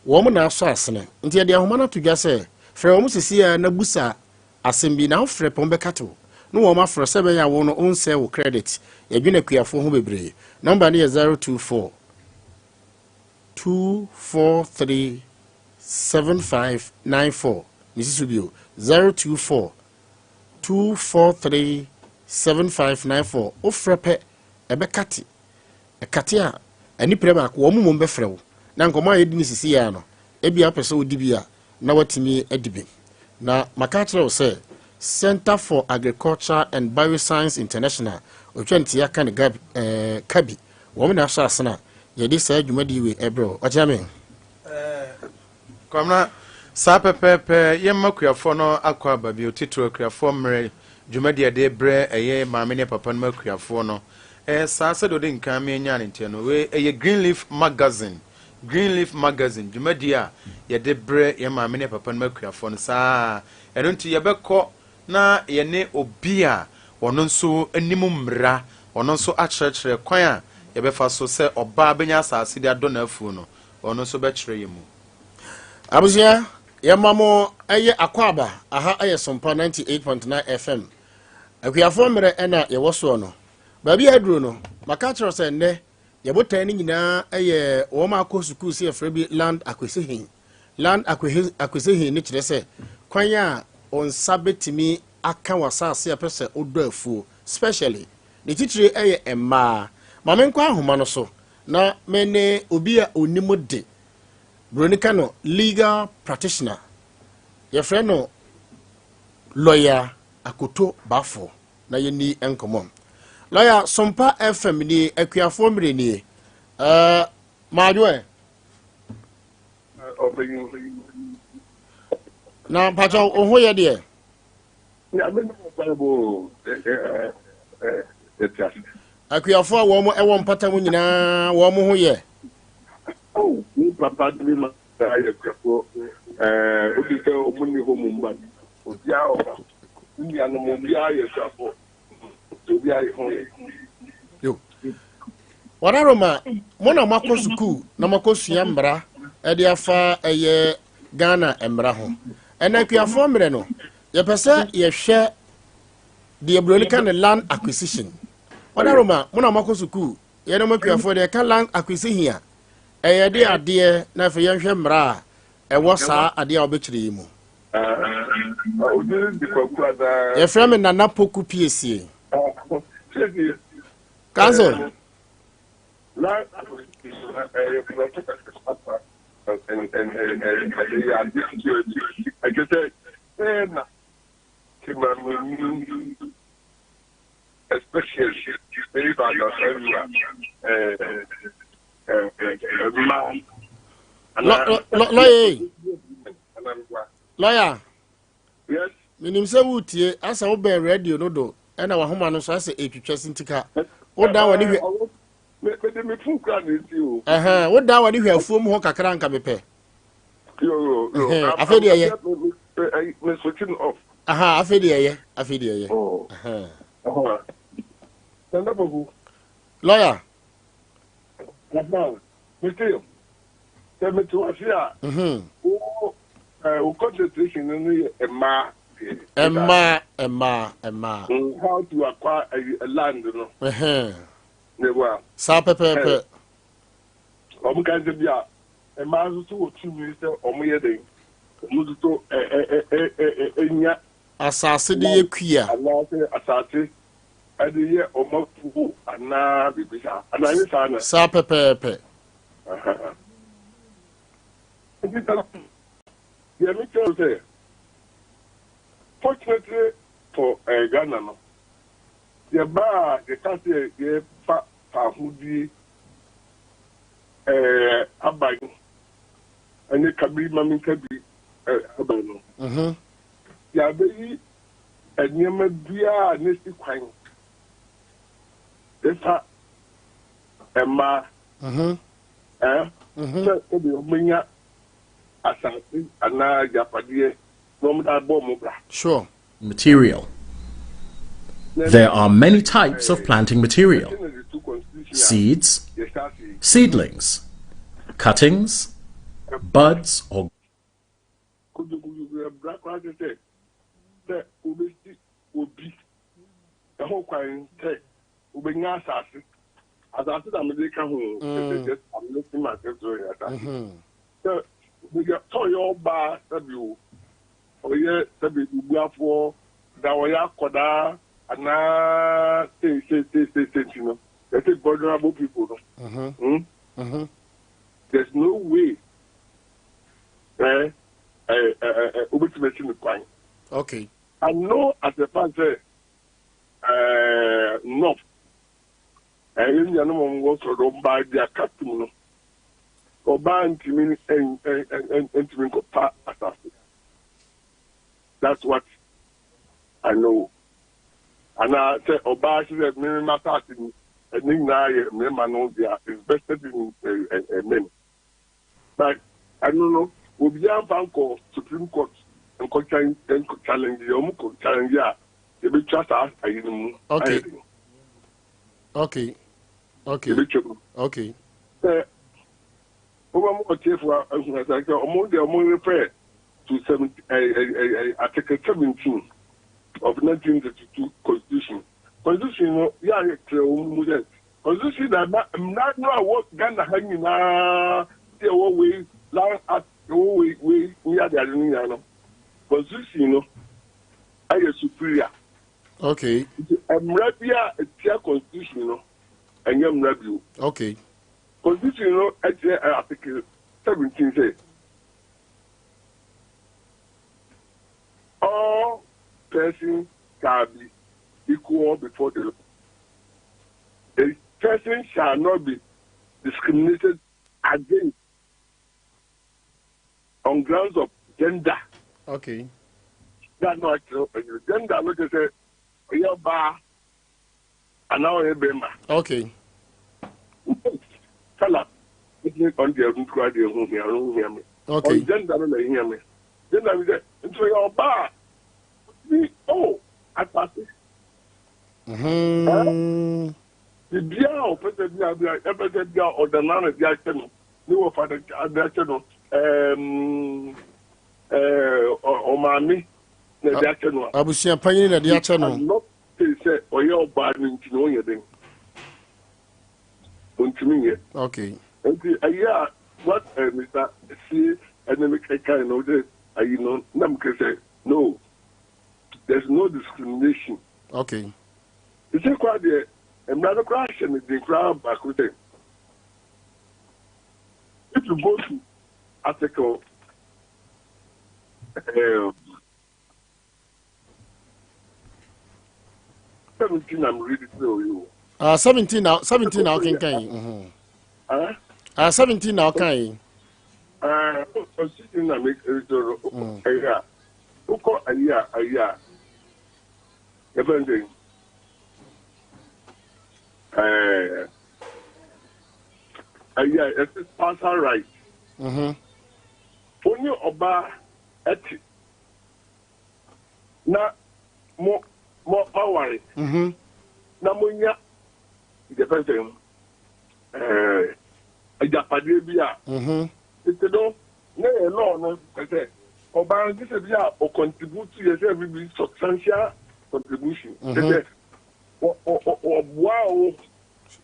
wɔn na asɔ asene. Nti yɛde ahoma no ato dwa sɛ frɛ wɔn sisi a na busa asɛm bi, na wofrɛ pɛ, wɔn bɛka to na wɔn afrɛ sɛ ɛbɛyɛ a wɔn no onsɛ wo credit. Yɛdwene akuafoɔ ho bebree. Number no yɛ 024 243 7594. Mesi so bio, 024 243 7594. Wofrɛ pɛ, ɛbɛkate. Ɛkate a, anipere baako wɔn mmom bɛfrɛ wo na nkɔmmɔ a yɛdi no sisi yɛ no, ebia wopɛ sɛ wodi bi a, na watumi adi bi. Na maka akyerɛ wo sɛ Center for Agriculture and Bioscience International, otwa ntia ka ne gab kabi, wɔn na ahyɛ asena a yɛde saa dwumadie wei ɛbrɛ wo. Ɔkyerɛ me. Kwamina, saa pɛpɛɛpɛ. Yɛmma kuafoɔ no akɔ aba bio, titiri akuafoɔ mmerɛ. Dwumadi a yɛde rebrɛ ɛyɛ maame ne papa nom akuafoɔ no. Ɛyɛ saa sɛdeɛ ɔde nkan me anya ne nteɛ no. Wei ɛyɛ Green Leaf Magazine. Green Leaf Magazine, dwumadi a yɛde brɛ yɛn maame ne papa nom akuafoɔ no saa. Ɛno nti yɛbɛkɔ na yɛne obi a ɔno nso nim mmara, ɔno nso akyerɛkyerɛ kwan a yɛbɛfa so sɛ ɔbaa bɛnya asase de adɔ n'afuo no, ɔno nso bɛkyerɛ yɛn mu. Abusua, yɛma mo ɛyɛ akwaaba. Aha ɛyɛ Sompa 98.9 FM. Akuafoɔ mmerɛ ɛna yɛwɔ soɔ no. Baabi a aduro no, maka kyerɛ sɛ nnɛ yɛbotae no nyinaa ɛyɛ wɔn a akɔ sukuu sɛ yɛfrɛ bi land acquisition. Land acquisition no kyerɛ sɛ kwan a wɔn nsa bɛtumi aka wɔ asase a pɛ sɛ wodɔ afuo, specially ne titire ɛyɛ mmaa. Ma menkɔ ahoma no so na me ne obi a onim de buroni ka no legal practitioner, yɛfrɛ no Lawyer Akoto Bafo, na yɛni nkɔmmɔ. Lawyer, Sompa FM nie, Akuafoɔ mmerɛ nie. Maadwo ɛ. Ɔpanyin. Na mpakyɛ, wo ho yɛ deɛ? Nyame ne mo Bible ɛte ase. Akuafoɔ a wɔn ɛwɔ mpata mu nyinaa, wɔn ho yɛ? Oh, me papa de me ma ayɛ akuafoɔ. Obi sɛ ɔmo ni hɔ mu mba, obiara wɔ hɔ. Me nuanom obiara yɛ akuafoɔ. Obiara yɛ ho yɛ. Yo. Wɔdaroma, mo na moakɔ sukuu na moakɔ sua mmara ɛde afa ɛyɛ Ghana mmara ho. Ɛna akuafoɔ mmerɛ no, yɛpɛ sɛ yɛhwɛ deɛ buroni ka ne land acquisition. Wɔdaroma, mo na moakɔ sukuu, yɛne mo akuafoɔ deɛ ɛka land acquisition a, ɛyɛ de adeɛ na afei yɛnhwɛ mmara a ɛwɔ saa adeɛ a wɔbɛkyerɛ yi mu. Odi di Kwaku adaa. Yɛfrɛ me Nana Poku Piesie. Piesie. Council. Land acquisition ɛyɛ borɔfo kasa, ɛyɛ ade ketewa bi. Ɛkyɛ sɛ sɛ na temamuni, especially eba na ɛwura mmaa. Lawyer. Lawyer. Yes. Menim sɛ wotie asɛ wobɛn radio no do ɛna wahoma no so asɛ ɛtwitwa sintika. Woda w'ani hwɛ. Mede me phone kura na esi o. Ɛhɛn, woda w'ani hwɛ afuom hɔ kakra nka mepɛ. Yo yo yo. Afei deɛ ɛyɛ. Me switching off. Aha, afei deɛ ɛyɛ. Afei deɛ ɛyɛ. Oh. Ɛhɛn. Nana Poku. Lawyer. Aha. Mete sɛ mete wase a. Wo concentration no yɛ mmaa deɛ. Mmaa, mmaa, mmaa. How to acquire a land no. Ɛhɛn. Ne wa. Saa pɛpɛɛpɛ. Wɔn ka sɛ bi a mmaa nso so wɔ tumi sɛ wɔn yɛ den. Wɔn nso so ɛ ɛ ɛ ɛ ɛ nya. Asase de yɛ kua. Anaasɛ asase ɛde yɛ wɔn afuo anaa biribi saa. Anaa nye saa na. Saa pɛpɛɛpɛ. Nti deɛ mekyerɛ sɛ, fortunately for Ghana no, yɛbaa yɛka sɛ yɛfa fahodie aban ɛne kabi mami kabi aban no, yɛabɛyi nneɛma biara ne si kwan ɛfa mmaa sɛ sɛdeɛ wɔbɛnya asase anaa agyapadeɛ na wɔde abɔ wɔn bra. Material. There are many types of planting material: seeds, seedlings, cuttings, buds, or Kudukudu ɛbra koraa kyerɛ sɛ wobɛsi obi ɛho kwan sɛ wobɛnya asase. Asase na mede ka ho sɛ just I'm listing myself to asase sɛ wobɛnya sɛ ɔyɛ ɔbaa, sɛbi o, ɔyɛ sɛbi bubuafoɔ na ɔyɛ akɔdaa anaa sei sei sei sei sei. Nti no yɛsɛ vulnerable people no, There's no way wobɛtumi asi no kwan. I know as a fact sɛ north ɛyɛ nuanom a wɔwɔ soro do, ɔbaa di aka tum no, ɔbaa ntumi nkɔpa asase. That's what I know. Anaa sɛ ɔbaa hyɛ sɛ me m'asase ni, ne nyinaa yɛ mmarima no dea, is vested in men. But ɛno no, obiara mfa nkɔ Supreme Court nkɔ nkɔ challenge yɛ, wɔn kɔ challenge a, yɛbɛtwa saa ayi no mu ayɛ den. Yɛbɛtwa mu. Sɛ wobɛma ɔtiefo ahu sɛ ɔmo deɛ ɔmo refer to 70, Article 17 of 1932 Constitution. Constitution no yɛ a yɛkyerɛ wɔn mu sɛ Constitution na ɛma mmara no a wɔ Ghana ha nyinaa sɛ ɛwɔ wei Land Act, ɛwɔ wei wei ne ade ade no nyinaa no, Constitution no ayɛ superior. Nti mmara bi a ɛtia Constitution no ɛnyɛ mmara bio. Constitution no ɛkyerɛ Article 17 sɛ all persons shall be equal before the law. A person shall not be discriminated against on grounds of gender. That no akyerɛ ɛyɛ gender no kyerɛ sɛ ɔyɛ ɔbaa anaa ɔyɛ bɛrima. Colour ɛdi ɔno deɛ nkura deɛ ho hia ho hia mi. On gender no na ehia mi. Gender mi sɛ nti ɔyɛ ɔbaa bi o asase. Biribiara a ɔpɛ sɛ bi a bi a ɛpɛ sɛ bi a ɔda na bi akyɛ no ne wɔfa de akyɛ no, ɛɛ ɔmaame na de akyɛ no a. Abusua panyin na de akyɛ no. Not say sɛ ɔyɛ ɔbaa no nti na ɔnyɛ den. Ɔntumi nyɛ. Nti ɛyɛ a what Mr. Sie ɛne me kɛkan no de ayi no nam kɛ sɛ no, there's no discrimination. Sisi koraa deɛ, mmara no koraa hyɛ no den koraa baako sɛ if you go to article 17, I'm reading to you. 17 na 17 na ɔkenkan yi. 17 na ɔkan yi. Constitution na me ɛsɛ ɛyɛ a wokɔ ayi a yɛfɛ n sɛ ayi a yɛsɛ spousal right. Onye ɔbaa ɛte na mo aware na mo nya yɛfɛ sɛ agyapadeɛ bi a tete no na yɛ law no sɛ ɔbaa no sɛ bi a ɔcontribute yɛ sɛ bi substantial contribution sɛ ɔboa o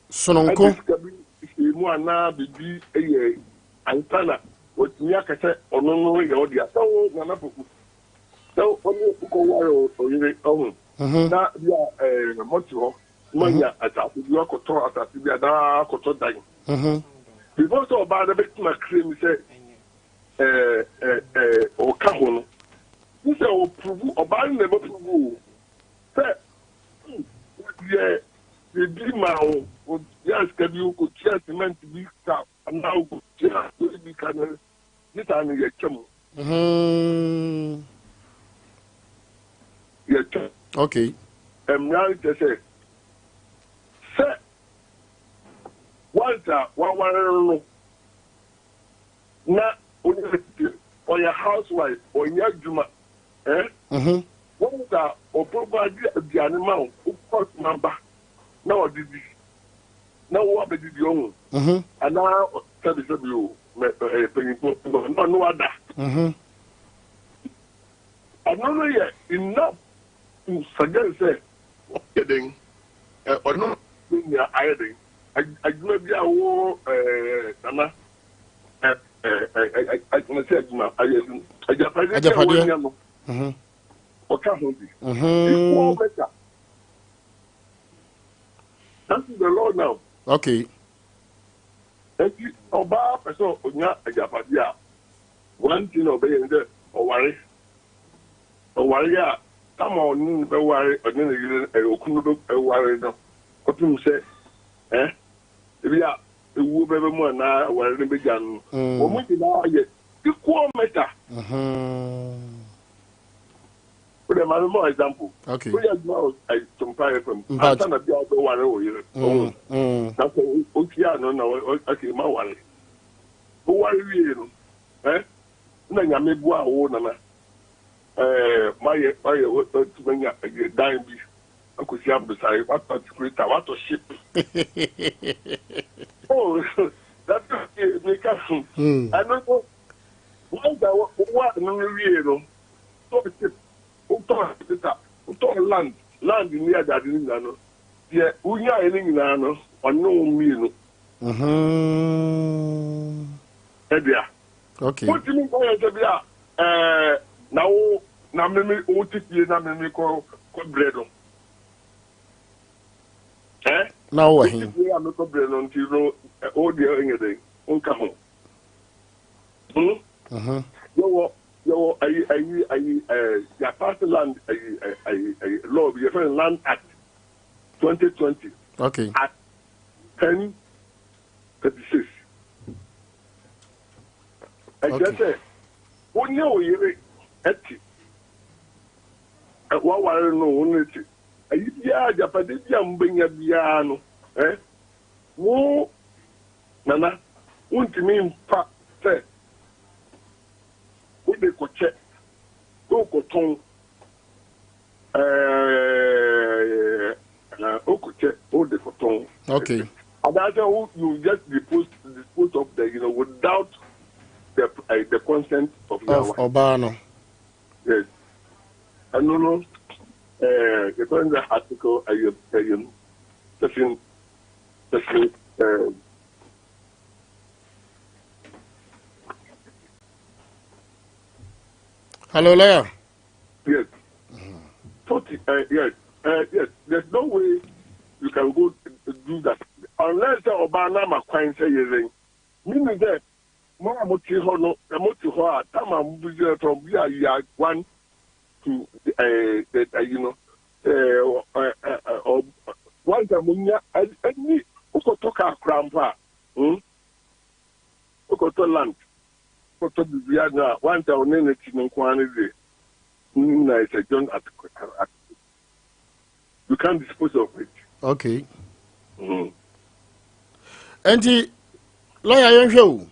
Sononko. Ɛde sika bi hyɛ mu anaa biribi yɛ ansa na watumi aka sɛ ɔno no yɛ ɔde a sɛ wo Nana Poku sɛ ɔne wokɔware ɔyere ɔho na bi a mɔte hɔ manya asase bi, akɔtɔ asase bi anaa akɔtɔ dan before sɛ ɔbaa no bɛtumi akra mi sɛ ɛɛ ɛɛ ɛɛ ɔka ho no n sɛ ɔprove, ɔbaa no na ɛbɛprove o sɛ yɛ biribi ma wo, otua sika bi, otua cement bi ka anaa otua bi ka no ne saa no yɛtwa mu. Yɛtwa. Mmara no kyerɛ sɛ once a waware no na onye ɔyɛ housewife, ɔnyɛ adwuma once a ɔprovide aduane ma wo, wokɔ adwuma ba na ɔde di na wo abɛdidi ɔho anaa sɛbisɛbi o mɛ ɛyɛ panyinfo na ɔno wada. Ɔno no yɛ enough to suggest sɛ ɔyɛ den ɔno ne nea ayɛ den adwuma bi a wo Nana ɛ ɛ ɛ ɛ sɛ adwuma ayɛ agyapadeɛ bi a Agyapadeɛ. wɔnya no ɔka ho bi equal measure. That is the law now. Eti ɔbaa pɛ sɛ ɔnya agyapadeɛ a, one thing a ɔbɛyɛ ne sɛ ɔware. Ɔware a, kama ɔne ne bɛware, ɔne ne yere okunu bɛware no kɔpem sɛ ebi a ewuo bɛbɛ mu anaa ɔware no bɛgya no, wɔn nyinaa yɛ equal measure. Wode ma me mɔ example. Okay. Woyɛ adwuma wɔ Sompa FM. Mpa- Ansa na bi a wobɛware wo yere. Na sɛ wohyia no na okay, ma ware. Woware wie no, eh? Na Nyame boa wo nana. Eh, mayɛ mayɛ watumi anya dan bi akɔsi abosare, watɔ articulator, watɔ ship. Oh, that's it. Meka. Ɛno no, once a woware no no wie no, wotɔ ship, wotɔ articulator, wotɔ land, land ni adade no nyinaa no, deɛ wonyaeɛ no nyinaa no, ɔne wo mmienu ɛdea. Wotumi nkɔyɛ sɛ bi a ɛɛ na wo na meme wote fie na meme kɔ brɛ no. Ɛ? Na wowɔ he? Wote fie a mekɔ brɛ no nti no, wo deɛ ɛnyɛ dɛn, wonka ho. Yɛwɔ ayi yɛapass land ayi law bi yɛfrɛ no Land Act 2020 at 1036. Ɛkyerɛ sɛ wonyɛ wo yere ɛte waware no, wo ne te ayi biara, agyapade bi a mobɛnya biara no, ɛ wo nana wontumi mfa sɛ wode kɔkyɛ, wokɔtɔn, wokɔkyɛ, wode kɔtɔn anaasɛ you just dispose of the without the consent of your of wife. Ɔbaa no. Yes, ɛno no yɛfrɛ no article ɛyɛ section. Hello, lawyer. Yes, 40, yes, yes, there's no way you can go do that unless sɛ ɔbaa no ama kwan sɛ yɛrɛ meaning sɛ mo a mote hɔ no, mote hɔ a time a mo from bi a year one to once a monya ɛni wokɔtɔ kaa koraa mpo a, wokɔtɔ land, wokɔtɔ biribiara no a, once a ɔne ne ti no nko ara no de na it's a joint article, you can't dispose of it. Nti lawyer, yɛnhwɛ o.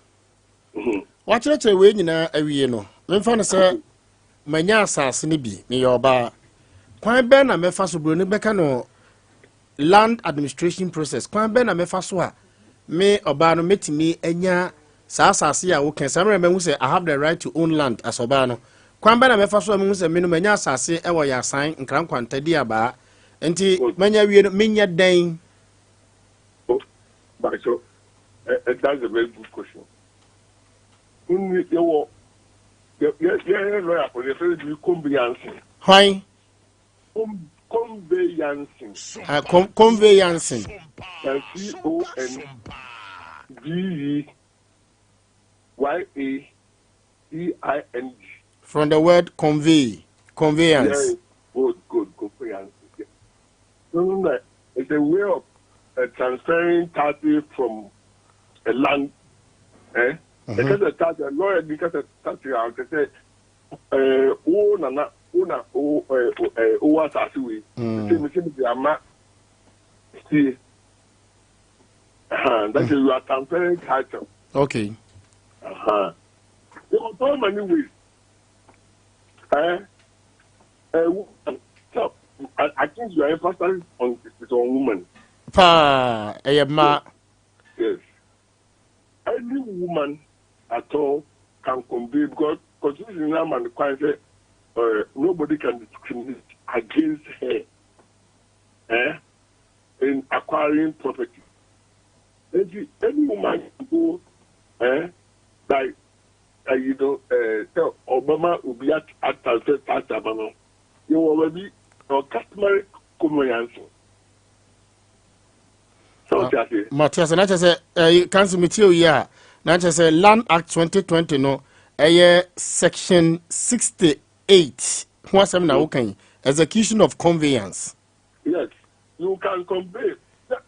Wakyerɛkyerɛ wei nyinaa awie no, memfa no sɛ manya asase no bi, meyɛ ɔbaa, kwan bɛn na mɛfa so? Buroni bɛka no land administration process. Kwan bɛn na mɛfa so a me ɔbaa no mɛtumi anya saa asase a woka saa mmerɛ mahu sɛ I have the right to own land as ɔbaa no? Kwan bɛn na mɛfa so a mehu sɛ me no manya asase ɛwɔ Yɛasan Nkrankwanta di abaa nti manya wie no, menyɛ dɛn? Oh, but so, that's a very good question. Yɛwɔ yɛ lawyer for the first bi conveyancing. Hwan? Conveyancing. Conveyancing. conveyancing. From the word convey, conveyance. Yeah, good, good, conveyance. Yeah. No. It's a way of transferring title from a land. Eh? Because the title, lawyer, because the title, I can say, wo nana, wo na wo wo asase wei. Sɛ mi sɛ mi de ama sie. That is, you are transferring title. There are so many ways. Eh? Woman, so, I think your emphasis on is on woman. Paa, ɛyɛ mmaa. Yes. Any woman at all can convey because constitution now man kwan sɛ nobody can discriminate against her, eh, in acquiring property. Nti any woman can go, eh, by sɛ ɔbɛma obi atransfer tax ama no, yɛwɔ baabi ɔ customary conveyance. Sɛ ɔte ase. Mate ase. Na kyerɛ sɛ ɛyi counsel metie o yi a, na kyerɛ sɛ Land Act 2020 no ɛyɛ section 68 ho asɛm na woka yi, execution of conveyance. Yes, you can convey. Yes,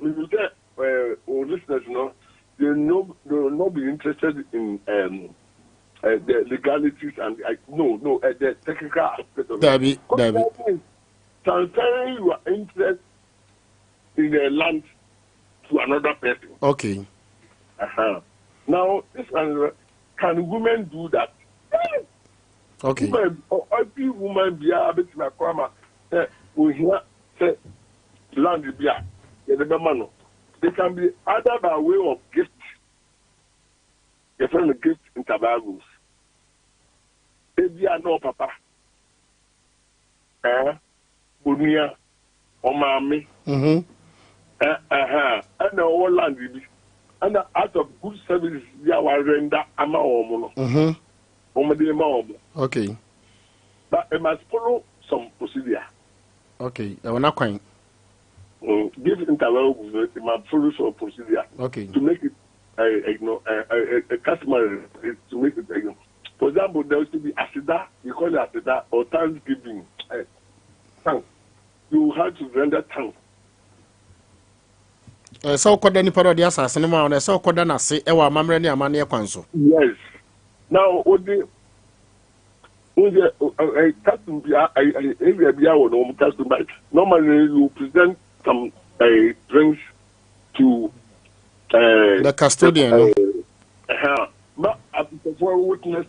we say our listeners, they know they will not be interested in The legalities and no, the technical aspect of it. Dabi, dabi. Copyright is transferring your interest in the land to another person. Now, this one, can women do that? Woman, every woman biara bɛtumi akɔ ama sɛ ohia sɛ land bi a yɛde bɛma no. They can be either by way of gift, yɛfrɛ no gift inter vivos. Ebi a na ɔpapa, onua, ɔmaame, ɛhɛn, ɛna ɔwɔ land bi, ɛna out of good services bi a warender ama wɔn no, wɔn de ma wɔn. But it must follow some procedure. Okay, ɛwɔ n'akwan. Gift inter vivos, it must follow some procedure to make it customary, to make it, for example, there used to be asida, we call it asida or thanksgiving. Thanks. You have to render thanks. Sɛ wokɔda nipa no ɔde asase no ma wo no, ɛsɛ wokɔda n'ase ɛwɔ amammerɛ ne amanneɛ kwan so. Yes. Now, what the wọ́n ẹ custom bi a area bi a wɔ na wɔn custom, but normally you present some drinks to the custodian no. Ma abisafo witness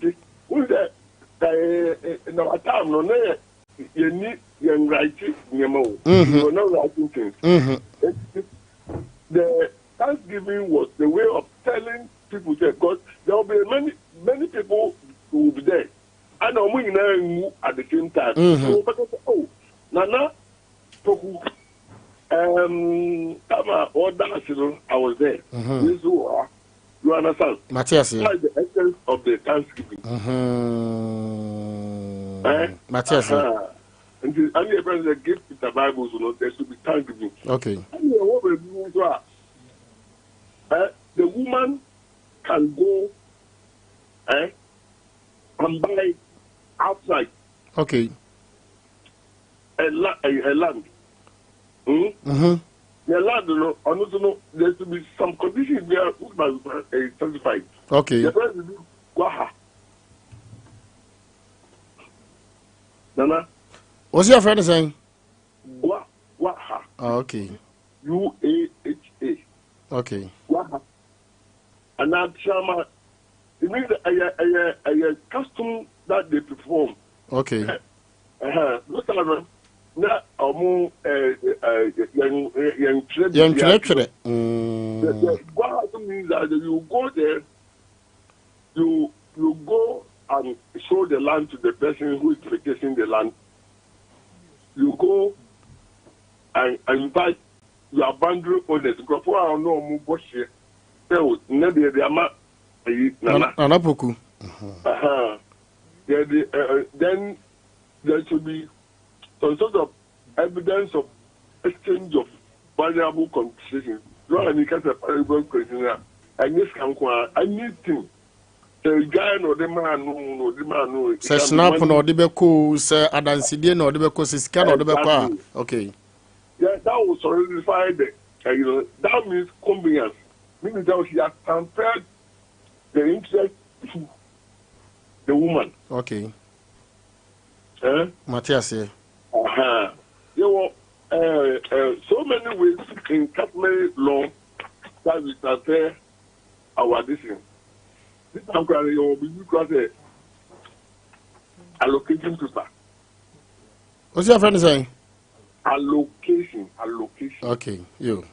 wọ́n sɛ na our time no na yɛ yɛ ni yɛn write nneɛma o. We were not writing things. The thanksgiving was the way of telling people say, because there will be many, many people who will be there and wɔn nyinaa nwu at the same time. So wɔn bɛka sɛ, "Oh, Nana Poku, time a ɔda ase no, I was there." This is what you understand. Mate aseɛ. That is the essence of the thanksgiving. Eh? Mate aseɛ. Nti ɛne yɛ fɛn sɛ gift inter vivos no, there should be thanksgiving. Ɛne ɛwɔ baabi nso a the woman can go and buy outside a land. The land no, ɔno nso no, there should be some conditions there which must be specified. The president gwaha. Nana. Wɔsi afrɛ ne sɛn? Gua gwaha. Ah, okay. UAHA. Gwaha. And now Chama, it means that a custom that they perform. Look at them. Na ɔmo yɛn yɛn twerɛ. Yɛn twerɛtwerɛ. The gwaha means that you go there, you go and show the land to the person who is purchasing the land. You go and invite your boundary owners. Nkurɔfoɔ a ɔno ɔmo bɔ hyɛ sɛ o nnɛ deɛ de ama ayi Nana. Nana Poku. Yɛde then there should be some sort of evidence of exchange of valuable consideration. Lọ́wọ́ ni kẹsẹ̀ valuable consideration a ɛnyɛ sika nko a, anything, sɛ dwan na ɔde maa no na ɔde maa no. Sɛ schnapps na ɔde bɛkɔ o, sɛ adansidie na ɔde bɛkɔ, sɛ sika na ɔde bɛkɔ a, okay. Yeah, that will solidify the, that means conveyance, meaning that she has transferred the interest to the woman. Eh? Mate aseɛ. There were so many ways in customary law that we transfer our this thing. This time, you will be sɛ allocation paper. Wɔsi afrɛ ne sɛn? Allocation, allocation. Okay, yo.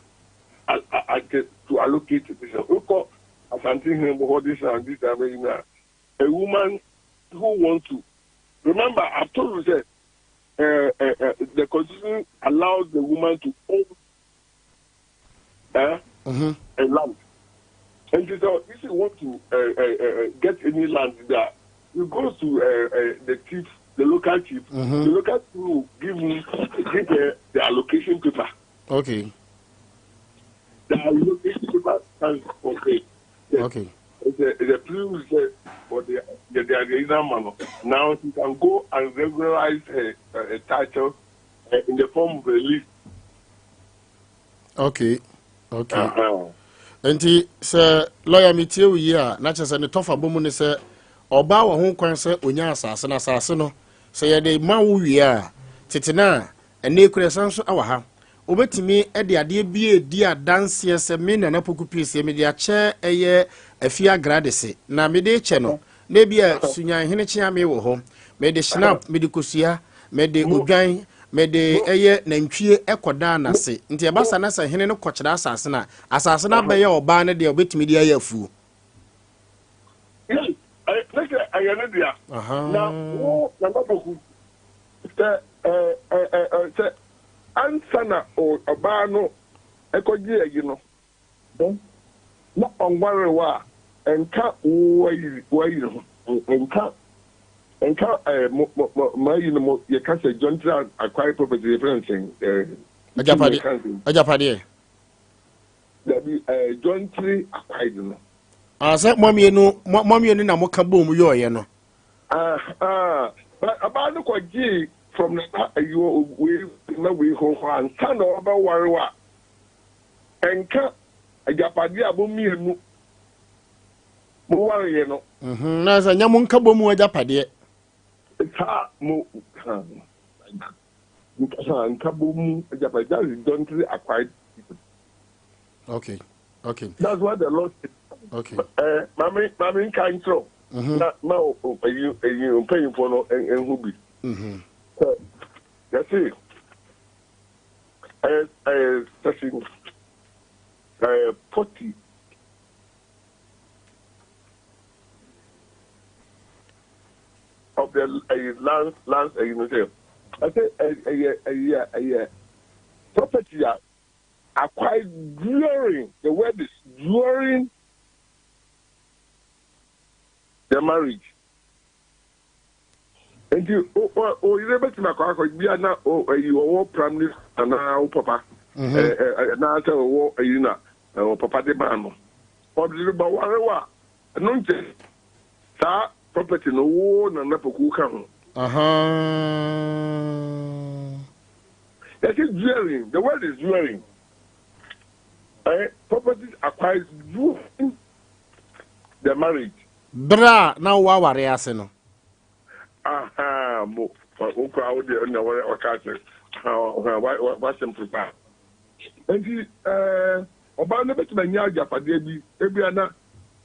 I get to allocate this. We call Asante him this and this and that. A woman who wants to remember, I've told you that the constitution allows the woman to own a land. And so, if you want to get any land there, you go to the chief, the local chief. The local chief will give her the allocation paper. The allocation paper stands for it. Yes. It's a prerequisite for the inner man. Now she can go and regularize her title in the form of a lease. Okay. Nti sɛ lawyer, metie wo yi a, na kyerɛ sɛ ne tɔfa bɔ mu ne sɛ Ɔbaa wɔ ho kwan sɛ ɔnya asase no. Asase no, sɛ yɛde ma wo wie a, tete no a, ɛnnɛ kura ɛsan so wɔ ha. Wobɛtumi de adeɛ bi redi adanseɛ sɛ me Nana Poku Piesie mede akyɛ ɛyɛ Afie Agradese na mede rekyɛ no na ebi a Sunyan Hene Kyeame wɔ hɔ. Mede schnapp, mede kosua, mede odwan, mede ɛyɛ nantwie ɛkɔdaa n'ase. Nti ɛba saa na sɛ hene no kɔkyerɛ asase no a, asase no abɛyɛ ɔbaa no deɛ ɔbɛtumi de ayɛ afuo. Yes, ne sɛ ɛyɛ ne dea. Na wo Nana Poku, sɛ sɛ ansa na ɔbaa no kɔgye ayi no, na ɔnwaree wo a, ɛnka wo ayi w'ayi no ho, ɛnka ɛnka ɛɛ mo mo mo mo ayi no mo yɛka sɛ jointly acquired property, yɛfrɛ no sɛn ɛɛ Agyapadeɛ. Agyapadeɛ. Dabi, jointly acquired no. Ah, sɛ mo mmienu mo mmienu na mo ka bom yɔɔyɛ no. Ah, but ɔbaa no kɔgyee from nana ayi hɔ wei na wei hɔ hɔ ansa na ɔbɛware wo a, ɛnka agyapadeɛ a mo mmienu mo wareɛ no. Na sɛ nyɛ mo nka bom agyapadeɛ. Saa mo ha ha nka bom agyapadeɛ, that is jointly acquired. That's what the law says. Maame, maame, nka nkyerɛw na ma ɛyi ɛyi mpanyinfoɔ no ɛho bi sɛ yɛsi ɛyɛ section 40 of the ɛyɛ land ɛyi no sɛ ɛsɛ ɛyɛ property a acquired during, the word is during the marriage. Nti o yere bɛtumi akɔ bia na ɛyi ɔwɔ primary anaa wo papa ɛɛ anaasɛ ɔwɔ ɛyi na ɛwɔ papa de maa no, ɔde ba ware wa, ɛno nkyɛn saa property no wo Nana Poku ka ho. Yɛsɛ during, the word is during, properties acquired during the marriage. Berɛ a na wowɔ aware ase no. Aha, mo wo kora wo deɛ na wɔka sɛ wasɛm paa. Nti ɔbaa no bɛtumi anya agyapadeɛ bi, ebia na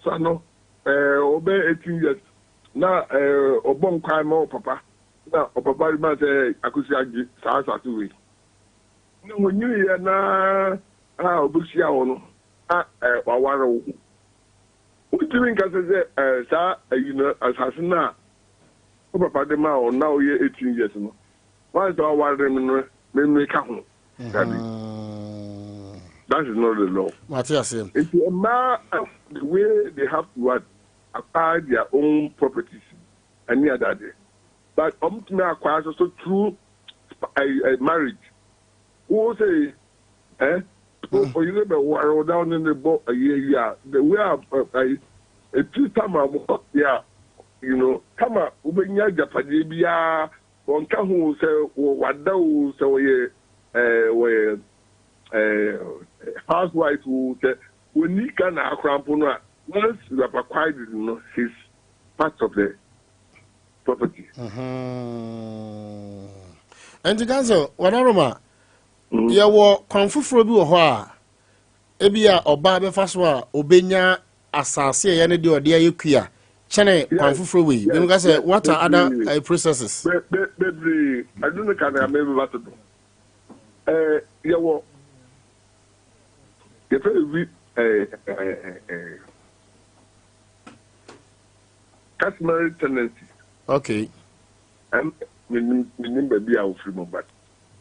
sa no ɔbɛyɛ 18 years na ɔbɔ nkwan ma ɔpapa na ɔpapa ma sɛ akosi agye saa asase wei na wɔnyiniiɛ na a ɔbɛhyia wɔ no na waware wo, wontumi nka sɛ saa ayi no asase no a wo papa de ma wo na woyɛ 18 years no, wansa waware me no, memmeka ho. Dabi, that is not the law. Mate aseɛ. Nti mmaa, the way they have to what, acquire their own properties ɛne adade, but ɔmo tumi acquire so so through marriage. Wo say oyere bɛ ware wo na ɔne ne bɔ ayi ayi a, the way a ayi etu tam a mo yɛ a, tam a wobɛnya agyapadeɛ biara wɔnka ho sɛ wada o, sɛ wɔyɛ wɔyɛ housewife o, sɛ wɔni Ghana akora mpo no a, once you have acquired it no, his part of the property. Nti counsel wadaroma, yɛwɔ kwan foforɔ bi wɔ hɔ a ebi a ɔbaa bɛfa so a obenya asase a ɛyɛ ne deɛ ɔde ayɛ kua kyɛnɛ kwan foforɔ wei bi ka sɛ what are other processes? Bebree. Ɛno no ka na mebɛba so no, yɛwɔ yɛfrɛ bi customary tenancy. Ɛn menim baabi a wofiri mu, but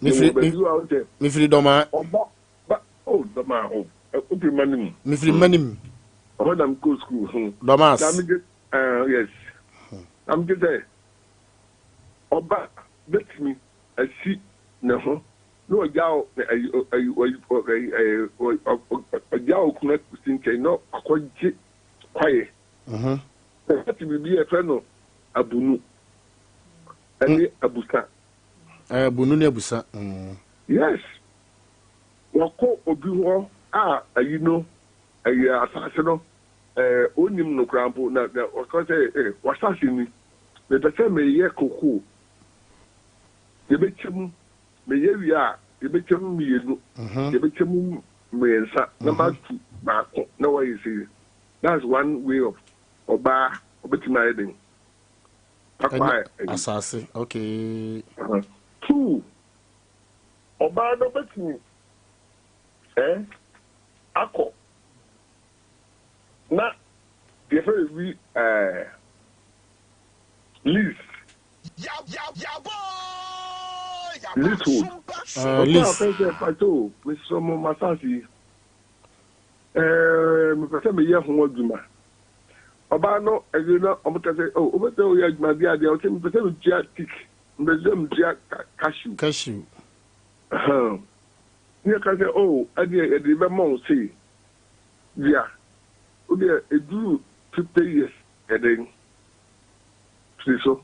mefiri baabi a wosɛ mefiri Dɔmaa. Ɔba ba o, Dɔmaa o, wofiri ma no mu. Mefiri Manim. Ɔhɔ na mekɔ school ho. Dɔmaas. Na megye yes, na megye sɛ ɔba bɛtumi asi ne ho na ɔgya ayi ɔgya okunu si nkyɛn na akɔgye kwaeɛ. Ɛte biribi a yɛfrɛ no abunu ɛne abusa. Abunu ne abusa. Yes, wɔkɔ obi hɔ a ayi no ɛyɛ asase no. Onim no koraa mpo na ɔka sɛ w'asase ni, mepɛ sɛ meyɛ kokoo, yɛbɛkyɛ mu, meyɛ wie a yɛbɛkyɛ mu mmienu, yɛbɛkyɛ mu mmiɛnsa na matu baako na wayɛ sei. That's one way of ɔbaa ɔbɛtumi ayɛ den akɔ ayɛ. Asase, okay. Two, ɔbaa no bɛtumi akɔ na yɛfrɛ bi lease, leasehold. Lease. Ɔkɔ sɛ pato, mesrɛ mo, masase yi, mepɛ sɛ meyɛ ho adwuma. Ɔbaa no ɛdi na ɔmo ka sɛ, oh, wobɛ sɛ woyɛ adwuma bi adeɛ, ɔsɛ mepɛ sɛ metua teak, mepɛ sɛ metua cashew. Cashew. Ne yɛ ka sɛ, oh, ɛdeɛ yɛde bɛma wo sei dua, wodeɛ ɛduru 50 years, yɛde firi so.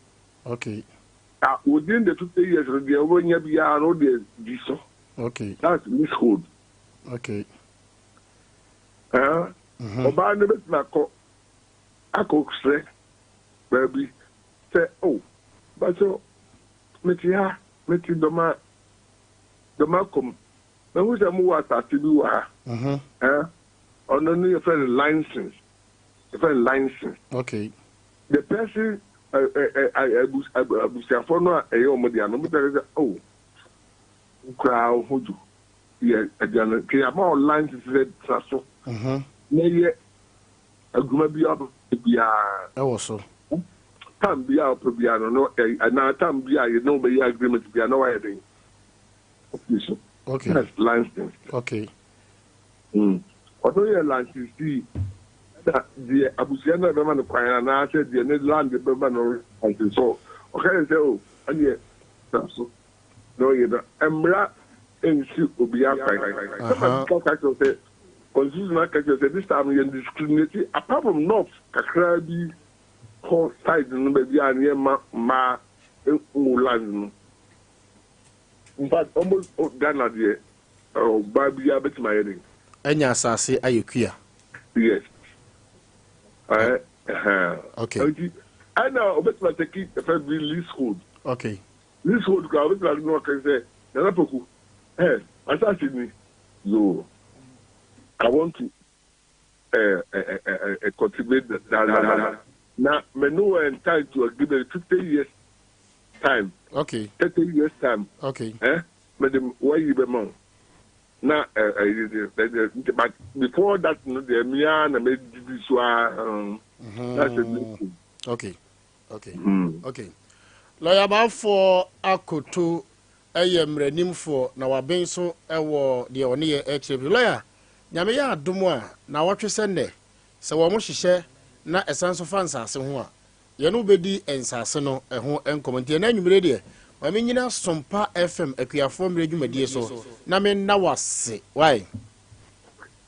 Ah, within the 50 years no deɛ, wobɛnya biara no, wodeɛ di so. That's leasehold. Ɔbaa no bɛtumi akɔ srɛ baabi sɛ, oh, bàtɛ mete ha, mete Dɔma kɔm, mahu sɛ mowɔ asase bi wɔ ha. Ɔno no yɛfrɛ no license, yɛfrɛ no license. The person, abusuafoɔ no a ɛyɛ ɔmo dea no, ɔmo sɛ oh, koraa ho dwo yɛ aduane nti ama wo license sɛ tena so na yɛ adwuma bi a biara. Ɛwɔ so. Time bi a ɔpɛ biara no, anaa time bi a yɛ ne wobɛyɛ agreement biara na wayɛ den okay so. That's license. Ɔno yɛ licensee, ɛna deɛ abusua no bɛma no kwan anaasɛ deɛ ne land bɛma no license so, ɔka yɛ sɛ o, ɛneɛ tena so na ɔyɛ no, mmara nsi obiara kwan. Sɛ ka kyerɛ sɛ constitution aka kyerɛ sɛ this time yɛn discriminate apart from north kakra bi hɔ side no, baabi a nneɛma mmaa nwo land no. In fact, almost Ghana deɛ, ɔbaa biara bɛtumi ayɛ den. Ɛnya asase ayɛ kua. Yes, ɛɛ ɛhɛn. Nti ɛna ɔbɛtumi atake ɛfɛ bi leasehold. Leasehold kora, ɔbɛtumi adi na ɔka sɛ, "Nana Poku, asase ni yoo, I want to cultivate that land na me no wɔ entitled to agreement 50 years time, 30 years time. Mɛ de wɔyi bɛ ma o na ɛ ɛ ɛ but before that no deɛ, mia na mɛ didi so a, that's a leasehold. Okay, lɔya Baafoɔ Akoto ɛyɛ mmaranimfoɔ na waben so ɛwɔ deɛ ɔne yɛ ɛkyerɛ bi. Lɔya, Nyame yɛ adom a, na wɔtwe sɛ nnɛ sɛ wɔn mo hyehyɛ na ɛsan so fa nsase ho a, yɛne wobɛdi nsase no ɛho nkɔmmɔ. Nti ɛna anwummere deɛ, ma menyina Sompa FM Akuafoɔ Mmerɛ dwumadie so na menna wase wae.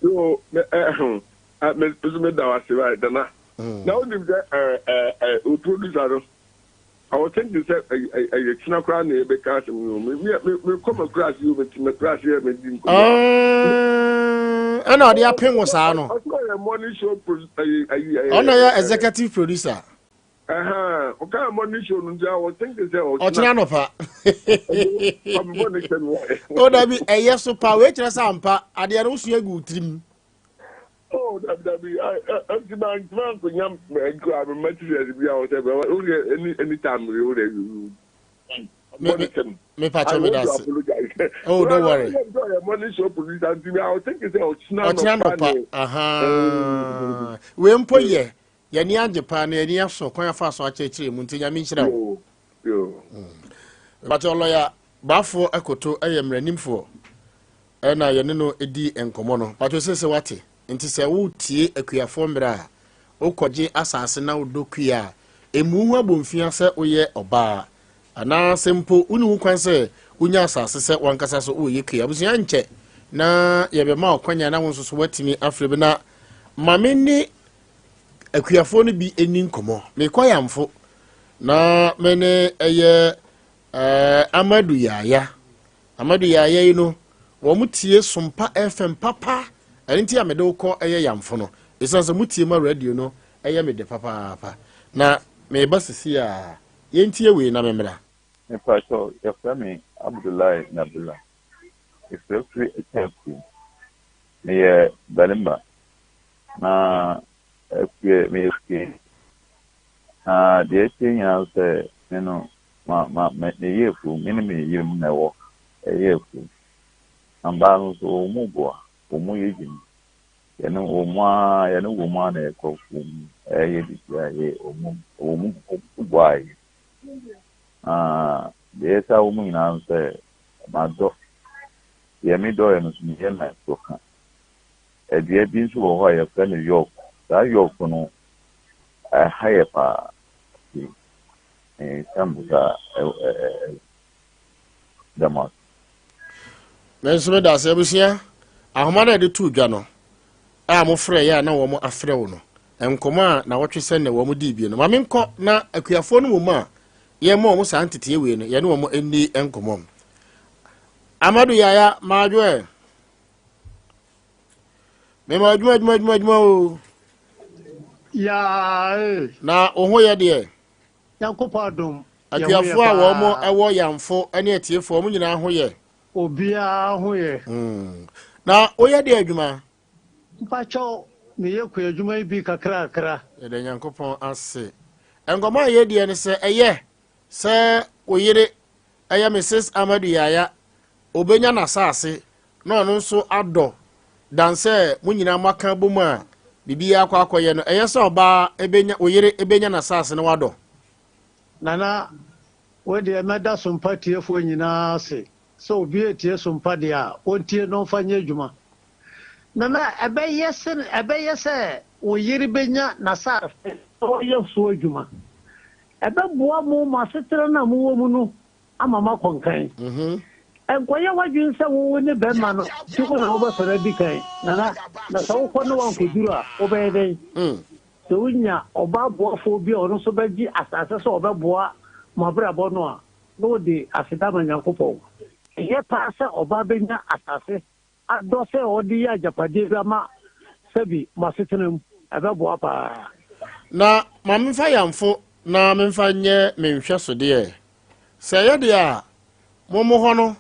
Yo, me ɛ ɛho ɛ me nso me da wase wae, Nana. Na wonim sɛ ɛ ɛ ɛ o producer no, I was thinking sɛ ɛ ɛ ɛyɛ kyina koraa na yɛbɛka asɛm no. Me kɔ makura ase o, me ti makura ase yɛ me di nkɔmmɔ. Ɛna ɔde apem wo saa no. Ɔsɛ ɔyɛ morning show pro ɛyɛ ɛyɛ. Ɔno yɛ executive producer. Ɛhɛn, ɔka morning show no nti I was thinking sɛ ɔkyena nɔpa. Ɔbɛbɔ ne kyɛ no wae. O dabi, ɛyɛ so pa wei kyerɛ sɛ ampa adeɛ no wosua gu wo tirim. Oh, dabi dabi, nti ma ntoma nkonya nkura me materials bi a wɔsɛ bɛ o de anytime o de bɔ ne kyɛm. Me pa kyɛ, I me want da to ase. apologize. Oh, don't worry. Ɔyɛ morning show producer nti I was thinking sɛ ɔkyena ɔkyena nɔpa nɔpa ne. Aha, wei mpo yɛ yɛni agye paa na yɛni asɔ kwan afa so akyerɛkyerɛ mu, nti Nyame nhyira wo. Yo yo. Bàtɛ ɔlɔya Baafoɔ Akoto ɛyɛ mmaranimfoɔ ɛna yɛne no di nkɔmmɔ no. Bàtɛ sɛ wate nti sɛ wotie Akuafoɔ Mmerɛ a, wokɔgye asase na wodɔ kua a, emu ho abɔmfia sɛ woyɛ ɔbaa anaasɛ mpo wone ho kwan sɛ wonya asase sɛ wankasa so woyɛ kua. Abusua, nkyɛ na yɛbɛma ɔkwanya na wo nso so woatumi afrɛ bi na maame ne akuafoɔ no bi ani nkɔmmɔ. Mekɔ Yamfo na me ne ɛyɛ Amadu Yaya. Amadu Yaya yi no, wɔn tie Sompa FM papa, ɛno nti a mede wo kɔ ɛyɛ Yamfo no. Ɛsiane sɛ motie ma radio no ɛyɛ me dɛ papaapa. Na meba sisi a yɛntie wei na memmra. Mepakyɛw, yɛfrɛ me Abdullahi Nabila. Mefirafiri Akyakuru. Meyɛ barima na akua meyɛ kuani. Na deɛ ɛteɛ nyinaa ne sɛ me no ma ma meyɛ afuom. Me ne me yere mu na ɛwɔ ɛyɛ afuom. Na mmaa no nso wɔn mu boa, wɔn mu yɛ dwuma. Yɛne wɔn ara yɛne wɔn ara na ɛkɔ afuom ɛyɛ biribiara yɛ wɔn mu wɔn mu wɔn mu boa yɛ. Na deɛ ɛsa wɔn nyinaa no sɛ madɔ deɛ medɔeɛ no nso meyɛ na ɛso ka. Dua bi nso wɔ hɔ a yɛfrɛ no york. Saa york no ɛha yɛ paa nti mensa mu saa da mo ase. Me nso meda ase abusua. Ahoma no a yɛde too dwa no a mofrɛ yɛ a na wɔn afrɛ wo no nkɔmɔ a na wɔtwe sɛ nnɛ wɔn dii bie no ma menkɔ na akuafoɔ no wɔ mu a yɛma wɔn saa nteteɛ wei no yɛne wɔn nni nkɔmɔ. Amadu Yaya Maadwoɛ mema adwuma adwuma adwuma adwuma o. Yaa ee. Na wo ho yɛ deɛ. Nyankopɔn adom. Akuafoɔ a wɔn ɛwɔ yamfo ne atiefoɔ wɔn nyinaa ho yɛ. Obiara ho yɛ. Na woyɛ deɛ adwuma? Mpakyɛw meyɛ kua adwuma yi bi kakrakra. Yɛda Nyankopɔn ase. Nkɔmɔ a yɛdiɛ ne sɛ ɛyɛ sɛ wo yere ɛyɛ Mrs. Amadu Yaya obenya n'asase na ɔno nso adɔ dan sɛ mo nyinaa moaka abom a biribiara akɔ akɔyɛ no, ɛyɛ sɛ ɔbaa ebenya wo yere ebenya n'asase na wadɔ. Nana, wei deɛ mɛda Sompa tiefoɔ nyinaa ase sɛ obi retie Sompa deɛ a, ɔntie na ɔmfa nyɛ adwuma. Nana, ɛbɛyɛ sɛ ɛbɛyɛ sɛ wo yere bɛnya n'asase na wayɛ so adwuma. Ɛbɛboa mo mo asetena no a mowɔ mu no ama moakɔ nkan. Nkɔyɛ w'adwene sɛ wo ne bɛrima no nti wo na wobɛsɔre adi kan, Nana, na sɛ wokɔ na woankɔduru a, wobɛyɛ dɛn? Sɛ wonya ɔbaa boafoɔ bi a ɔno nso bɛgye asase sɛ ɔbɛboa mo abrabɔ no a, na wode aseda ma Nyankopɔn. Ɛyɛ paa sɛ ɔbaa bɛnya asase adɔ sɛ ɔde yɛ agyapadeɛ bi ama sɛbi mo asetena mu, ɛbɛboa paa. Na ma memfa yamfo na memfa nyɛ me nhwɛsodeɛ. Sɛ ɛyɛ deɛ a, mo mo hɔ no,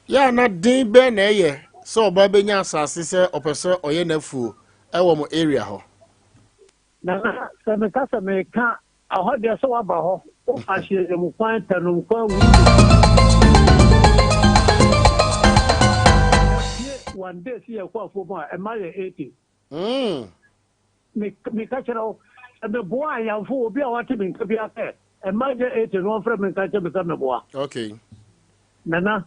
yɛ a na den bɛn na ɛyɛ sɛ ɔbaa bɛnya asase sɛ ɔpɛ sɛ ɔyɛ n'afuo ɛwɔ mo area hɔ? Nana, sɛ meka sɛ meka Ɛhɔ deɛ sɛ woaba hɔ, wofa ahyiamu kwan, tɛnom kwan, wundi. Yɛpie one day sɛ yɛkɔ afuom a, ɛma yɛ 80. Me meka kyerɛ wo, sɛ meboa ayamfo, obi a wate me nka biara sɛ ɛma nyɛ 80 no ɔmfrɛ me nka nkyerɛ me sɛ meboa. Okay. Nana,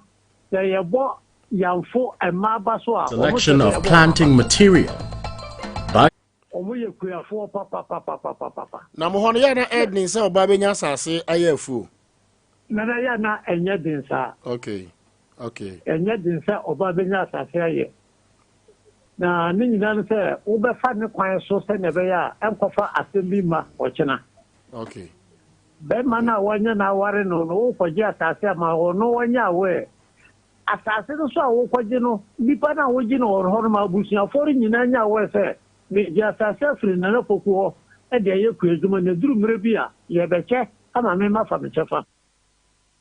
sɛ yɛbɔ yamfo mma aba so a, wɔn kyerɛ Selection sɛ of yɛbɔ wɔn aba planting so. material by Wɔn yɛ kuafoɔ papapapapapa. Na mo hɔ no, yɛ a na ɛyɛ den sɛ ɔbaa bɛnya asase ayɛ afuo? Nana, yɛ a na ɛnyɛ den saa. Okay, okay. Ɛnyɛ den sɛ ɔbaa bɛnya asase ayɛ. Na ne nyinaa ne sɛ wobɛfa ne kwan so sɛnea ɛbɛyɛ a ɛnkɔfa asɛm bi mma ɔkyena. Okay. Bɛrima no a wanya no aware no no, wokɔgye asase ama ɔno ɔnyɛ aware. Asase no so a wokɔgye no, nnipa no a wogye no wɔn hɔ no ma abusuafoɔ no nyinaa nya aware sɛ, Megye asase afiri Nana Poku hɔ de ayɛ kuadwuma na ɛduru mmerɛ bi a, yɛrebɛkyɛ ama me mafa me kyɛfa.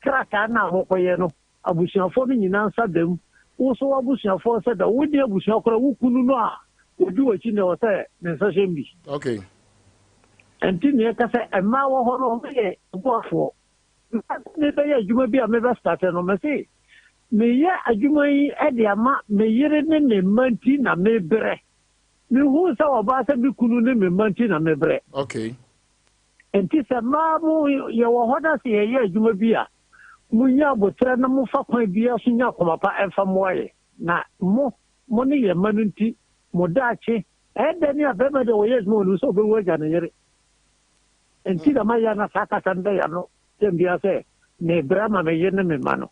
Krataa no a mokɔyɛ no, abusuafoɔ no nyinaa nsa da mu. Wo nso w'abusuafoɔ nsa da mu. Wonni abusua koraa, wo kunu no a ɔdi w'akyi no, ɛwɔ sɛ ne nsa hyɛm bi. Okay. Ɛnti nea ɛka sɛ mmaa wɔ hɔ no, wɔyɛ aboafoɔ. Na sɛ mebɛyɛ adwuma bi a mebɛ starte no, mese meyɛ adwuma yi de ama me yere ne me mma nti na mebrɛ. Mehuu sɛ ɔbaa sɛ me kunu ne me mma nti na mebrɛ. Okay. Nti sɛ mmaa mo yɛwɔ hɔ na sɛ yɛyɛ adwuma bi a, monya aboterɛ na mofa kwan biara so nya akoma pa mfa mmoa yɛ. Na mo, mo ne yɛn mma no nti, mo daakye, ɛyɛ dɛn a barima deɛ ɔyɛ adwuma ɔnim sɛ ɔbɛwu agya ne yere. Enti na mayɛ na saa kasa no bɛya no tɛm biara sɛ mebrɛ ama me yere ne me mma no.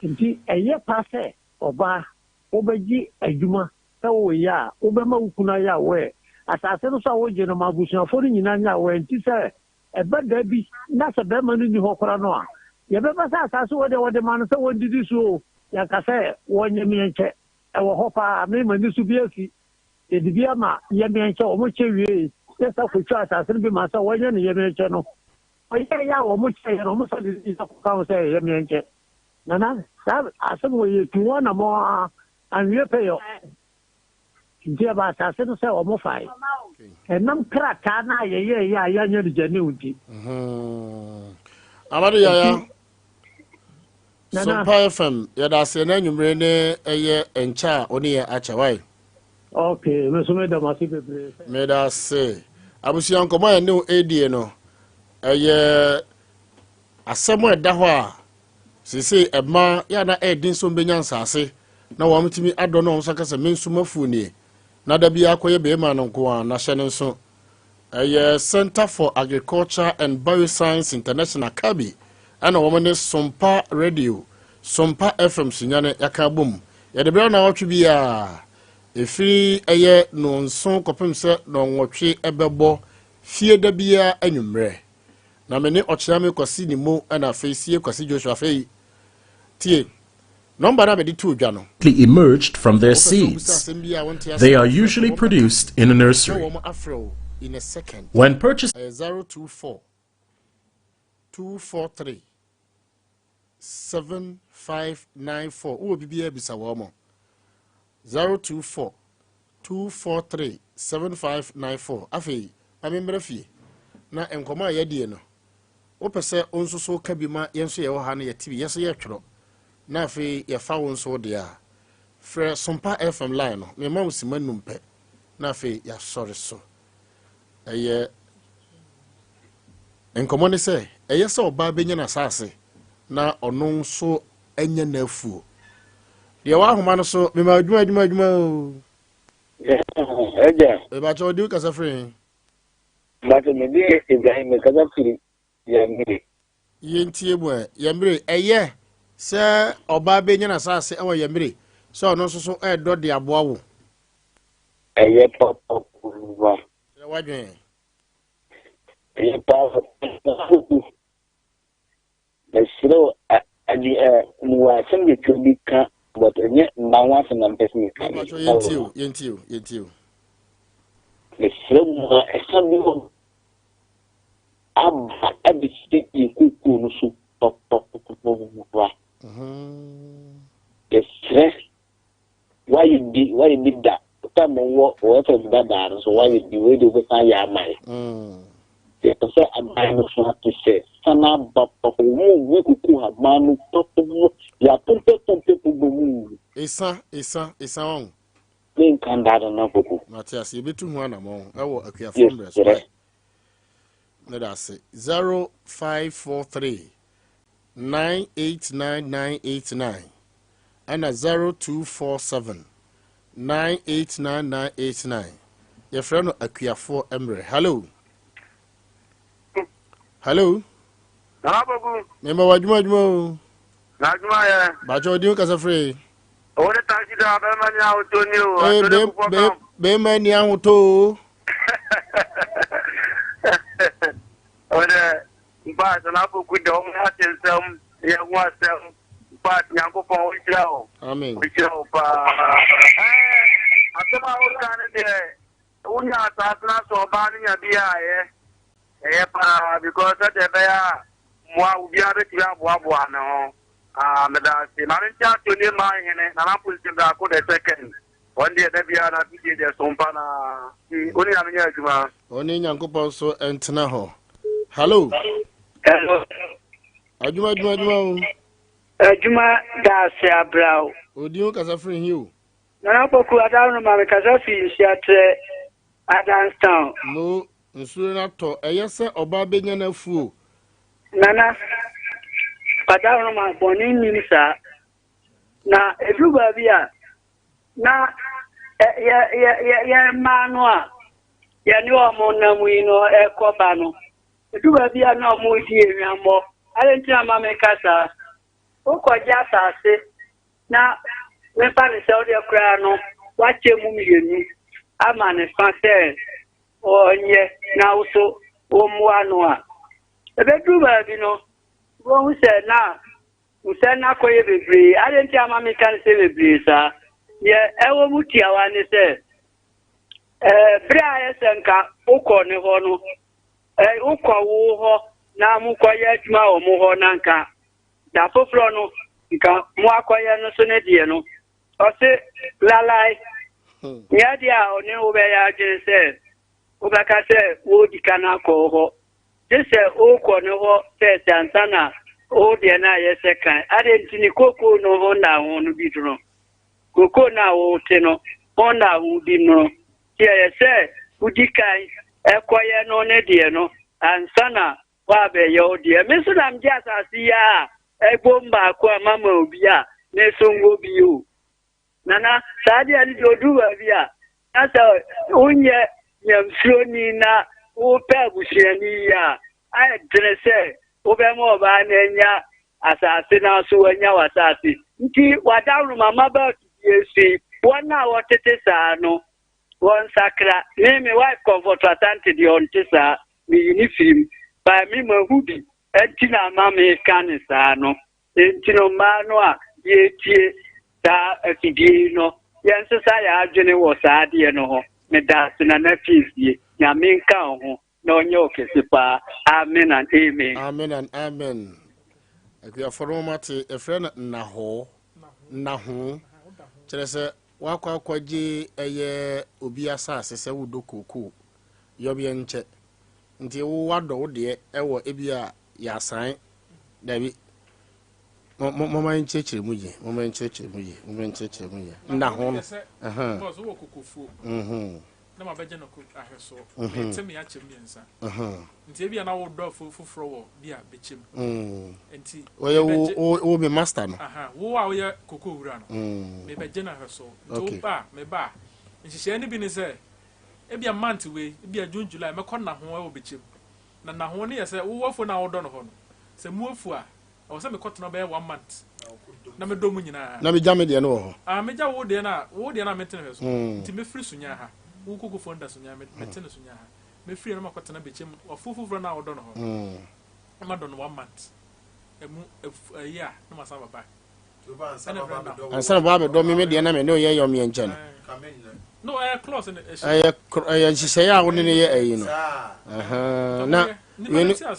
Enti ɛyɛ pa sɛ ɔbaa wobɛgye adwuma sɛ woreyɛ a, wobɛma wo kunu ayɛ aware. Asase no so a wogye no ma abusuafoɔ no nyinaa nyɛ aware. Enti sɛ ɛba da bi na sɛ barima no nni hɔ koraa no a, yɛbɛba sɛ asase wei deɛ wɔde maa no sɛ wɔndidi so o, yɛanka sɛ wɔnyɛ meɛnkyɛ. Ɛwɔ hɔ paa, me m'ani so bi asi. Yɛde bi ama yɛmeɛnkyɛ, wɔn kyɛ wiei, yɛsa kotwa asase no bi ma sɛ wɔnyɛ no yɛmeɛnkyɛ no. Ɔyɛeɛ a wɔn kyɛeɛ no, wɔn sa de ne nyinaa kɔka ho sɛ ɛyɛ yɛmeɛnkyɛ. Nana, saa asɛm wɔ yɛtu ho anammɔn ara, anwie pɛyɔ. Nti ɛbaa asase no sɛ wɔn fae. Ɛnam krataa no a yɛyɛeɛ a yɛanyɛ no gyaniw nti. Amadu Yaya, Sompa FM, yɛda ase na anwummere ne ɛyɛ nkyɛ a ɔne yɛ akyɛ wae. Ok, me nso meda mo ase bebree. Meda ase. Abusua nkɔmmɔ a ɛne wo ɛredie no, ɛyɛ asɛm a ɛda hɔ a seesei ɛma yɛ na ɛyɛ den sɛ wɔbɛnya nsaase na wɔatumi adɔ na wɔn nsa ka sɛ me nso mafuo nie na da biara kɔyɛ bɛrima no nko ara na hyɛ no nso Ɛyɛ Centre for Agriculture and Bioscience International, CABI, ɛna wɔn ne Sompa Radio, Sompa FM Sunyani yɛaka abom. Yɛde berɛ nnawɔtwe biara, ɛfiri ɛyɛ nnɔnson kɔpem sɛ nnɔnwɔtwe ɛbɛbɔ fie da biara anwummerɛ. Na me ne Ɔkyeame Kwasi Nimo ɛna afei Sie Kwasi Joshua afei tie nɔmba no a mede too dwa no. Emerged from their Wopɛ sɛ wobisa seeds. asɛm bi a wonte ase They a, are frɛ usually wɔn bata produced in a na nursery. wɔn afrɛ wo in a second. When purchasing Ɛyɛ 024 243 7594. Wowɔ biribiara bisa wɔn mo. 024 243 7594. Afei, ma memmrɛ fie na nkɔmmɔ a yɛadie no, wopɛ sɛ wo nso so ka bi ma yɛn nso yɛwɔ ha no yɛte bi, yɛn nso yɛtwerɛ na afei yɛfa wo nso wo deɛ a, frɛ Sompa FM line no, mema wo sima num pɛ na afei yɛasɔre so. Ɛyɛ nkɔmmɔ ne sɛ, ɛyɛ sɛ ɔbaa bɛnya n'asase na ɔno nso anya n'afuo. Deɛ wɔ ahoma no so, mema adwuma adwuma adwuma o. Ɛgya. Mebakyɛ ɔde wo kasa firi he? Bakyɛ mede Ibrahim mekasa firi Yɛmmere. Yɛntie mu ɛ. Yɛmmere, ɛyɛ sɛ ɔbaa bɛnya n'asase wɔ Yɛmmere sɛ ɔno nso so ɛredɔ de aboa wo? Ɛyɛ papapapa. Kyerɛ w'adwene. Ɛyɛ paa. Mesrɛ wo, ade ɛ mewɔ asɛm ketewa bi ka but ɛnyɛ mma ho asɛm na mepɛ sɛ meka. Mepakyɛ yɛntie o, yɛntie o, yɛntie o. Mesrɛ mo a ɛsa bi wɔ aba abɛsi yɛn kokoo no so papapapapa. Yɛsrɛ Wayɛ bi, wayɛ bi da. Time wɔ wɔ FM dadaa no so wayɛ bi, wei de wobɛsan ayɛ ama yɛ. Yɛpɛ sɛ aban no so ate sɛ san aba papa, wɔn mu kuku haban no papa, yɛapompɛpompɛ bɔ mu nwu. Esa, esa, esa wɔn. Ne nka nda no na koko. Mate ase, yɛbɛtu ho anamɔn ɛwɔ akuafoɔ mmerɛ so. Yɛsrɛ. Ne da ase. 0543 989 989 ɛna 0247 989 989 yɛfrɛ no akuafoɔ mmerɛ. Hello, hello. Nana Bogu. Mema wɔ adwuma adwuma o. Na adwuma yɛ. Bakyɛ ɔdi ho kasa firi. Owó ne taxi driver bɛrima ni ahotɔ ni o. Ee bɛrima ni ahotɔ o. Ɔdɛ Infact Nana Poku deɛ ɔmo ate nsɛm yɛ ho asɛm infact Nyankopɔn ɔnhyira wo. Amen. Ɔnhyira wo paa. Ɛɛ asɛm a woka no deɛ wonya asaase no so ɔbaa no nya bi a ɛyɛ ɛyɛ paa because sɛdeɛ ɛbɛyɛ a mmoa obiara bɛtumi aboaboa ne ho. Ah, meda ase. Maame nkyɛn ato ne mmaa hene Nana Mponsi Brako the second. Wɔn deɛ da biara na afidie deɛ so mpa na nti wo ne Nyame nyɛ adwuma. Ɔne Nyankopɔn nso ntena hɔ. Hallo. Hello. Adwuma adwuma adwuma o. Adwuma da ase abra o. Odi ho kasa firi hi o. Nana Poku Adaworo ma me kasa firi Nsuatrɛ Adamstown. Mo nsuo no atɔ ɛyɛ sɛ ɔbaa bɛnya n'afuo. Nana Adaworo ma bɔne nnim saa. Na ɛduru baabi a na yɛ yɛ yɛ yɛ mmaa no a yɛne wɔn nam yi no ɛkɔ ba no edu baabi a na wɔn di ehwammɔ ade nti na ma meka saa wokɔgye asase na mefa ne sɛ wodeɛ koraa no wakyɛ mu mmienu ama ne fa sɛ ɔnyɛ na wo so wommoa no a ɛbɛduru baabi no wɔhu sɛ na Nsɛm no akɔyɛ bebree. Adɛn nti ama meka no sɛ bebree saa? Deɛ ɛwɔ mu tiawa ne sɛ, Ɛɛ, bere a ayɛ sɛ nka wokɔ ne hɔ no, ɛɛ, wokɔ wo hɔ na mokɔyɛ adwuma wɔ mo hɔ na nka da foforɔ no nka mo akɔyɛ no so ne deɛ no, ɔse lalae. Nyɛ deɛ a ɔne wo bɛyɛ adwene sɛ wobɛka sɛ wodi kan akɔ wo hɔ. Gye sɛ wokɔ ne hɔ fɛs ansa na wo deɛ no ayɛ sɛ kan. Adɛn nti ne kokoo no ho nna ho no bi duro? Kokoo no a wote no ho nna ho bi no, nti ɛyɛ sɛ wodi kan kɔyɛ no ne deɛ no ansa na woabɛyɛ wo deɛ. Me nso na megye asase yi a ɛbom baako a mama obi a me nso nwɔ bi o. Nana, saa deɛ no deɛ ɔduru baabi a na sɛ wonyɛ nyamsuroni na wopɛ abusuani yi a, ayɛ dene sɛ wobɛma ɔbaa no anya asase no so wanya w'asase. Nti w'adaworoma mmabaa fidie so yi, wɔn a wɔtete saa no, wɔnsakra. Me, me wife Comfort Asante deɛ ɔnte saa, meyi ne firim. But me mahu bi, ɛnti na ama meka ne saa no. Enti no mmaa no a yɛretie saa afidie yi no, yɛnsesa yɛn adwene wɔ saa adeɛ no ho. Meda ase Nana Piesie. Nyame nka wo ho na ɔnyɛ wo kɛse paa. Amen and amen. Amen and amen. Akuafoɔ no moma te ɛfrɛ no nnahɔɔ nnahoo kyerɛ sɛ wakɔ akɔgye ɛyɛ obi asase sɛ wodɔ kookoo yɔbeɛ nkyɛ nti wo wadɔ wo deɛ ɛwɔ ebi a yɛasan dabi moma nkyerɛkyerɛ mu yie moma nkyerɛkyerɛ mu yie moma nkyerɛkyerɛ mu yie nnaho no na mabɛgye no ahwɛsoɔ mete me akyɛm mmiɛnsa nti ebi a na wodɔ foforɔ wɔ bi a bɛkyɛm nti ɔyɛ wo wo me master no wo a woyɛ koko wura no mebɛgye no ahwɛsoɔ nti woba a meba a nhyehyɛeɛ no bi ne sɛ ebi a month wei ebi a June July mɛkɔ nna ho wɔ bɛkyɛm. Na nna ho no yɛ sɛ wo afuo no a wodɔ no hɔ no, sɛ mu afu a, ɛwɔ sɛ mekɔtena bɛyɛ one month na medɔ mu nyinaa. Na megya me deɛ no wɔ hɔ. Ah, megya wo deɛ no a, wo deɛ no a mente no hwɛ so. Nti mɛfiri Sunya ha, wo kokofoɔ no da Sunya, mete no Sunya ha. Mɛfiri ha na makɔtena Bɛkyɛm, afuo foforɔ no a wodɔ no hɔ no, na madɔ no one month. Ɛmu afu, ayi a, na masan aba back. Ansa na ɔbaa bɛdɔ me me deɛ na me ne ɔyɛ yɔ meɛ nkyɛn no. Ɛyɛ ɛyɛ nhyehyɛeɛ a wo ne no yɛ ɛyi no. Na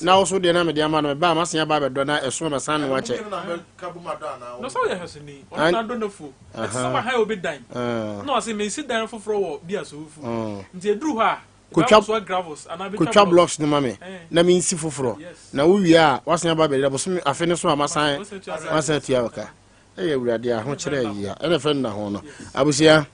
na wo so deɛ na mede ama no mebaa masen aba abɛdɔ na ɛso masan no akyɛ. Na sɛ ɔyɛ hwɛsoni ɔno na adɔ n'afuo ɛte sɛ wahan obi dan na ɔse mensi dan foforɔ wɔ bi asowufu nti ɛduru hɔ a Kotwa kotwa blocks no ma me na mensi foforɔ na wowie a wasan aba abɛdeda bosome afe no so a masan masan atua wo ka. Ɛyɛ awurade ahokyerɛ yi a ɛna fɛ nna ho no. Abusua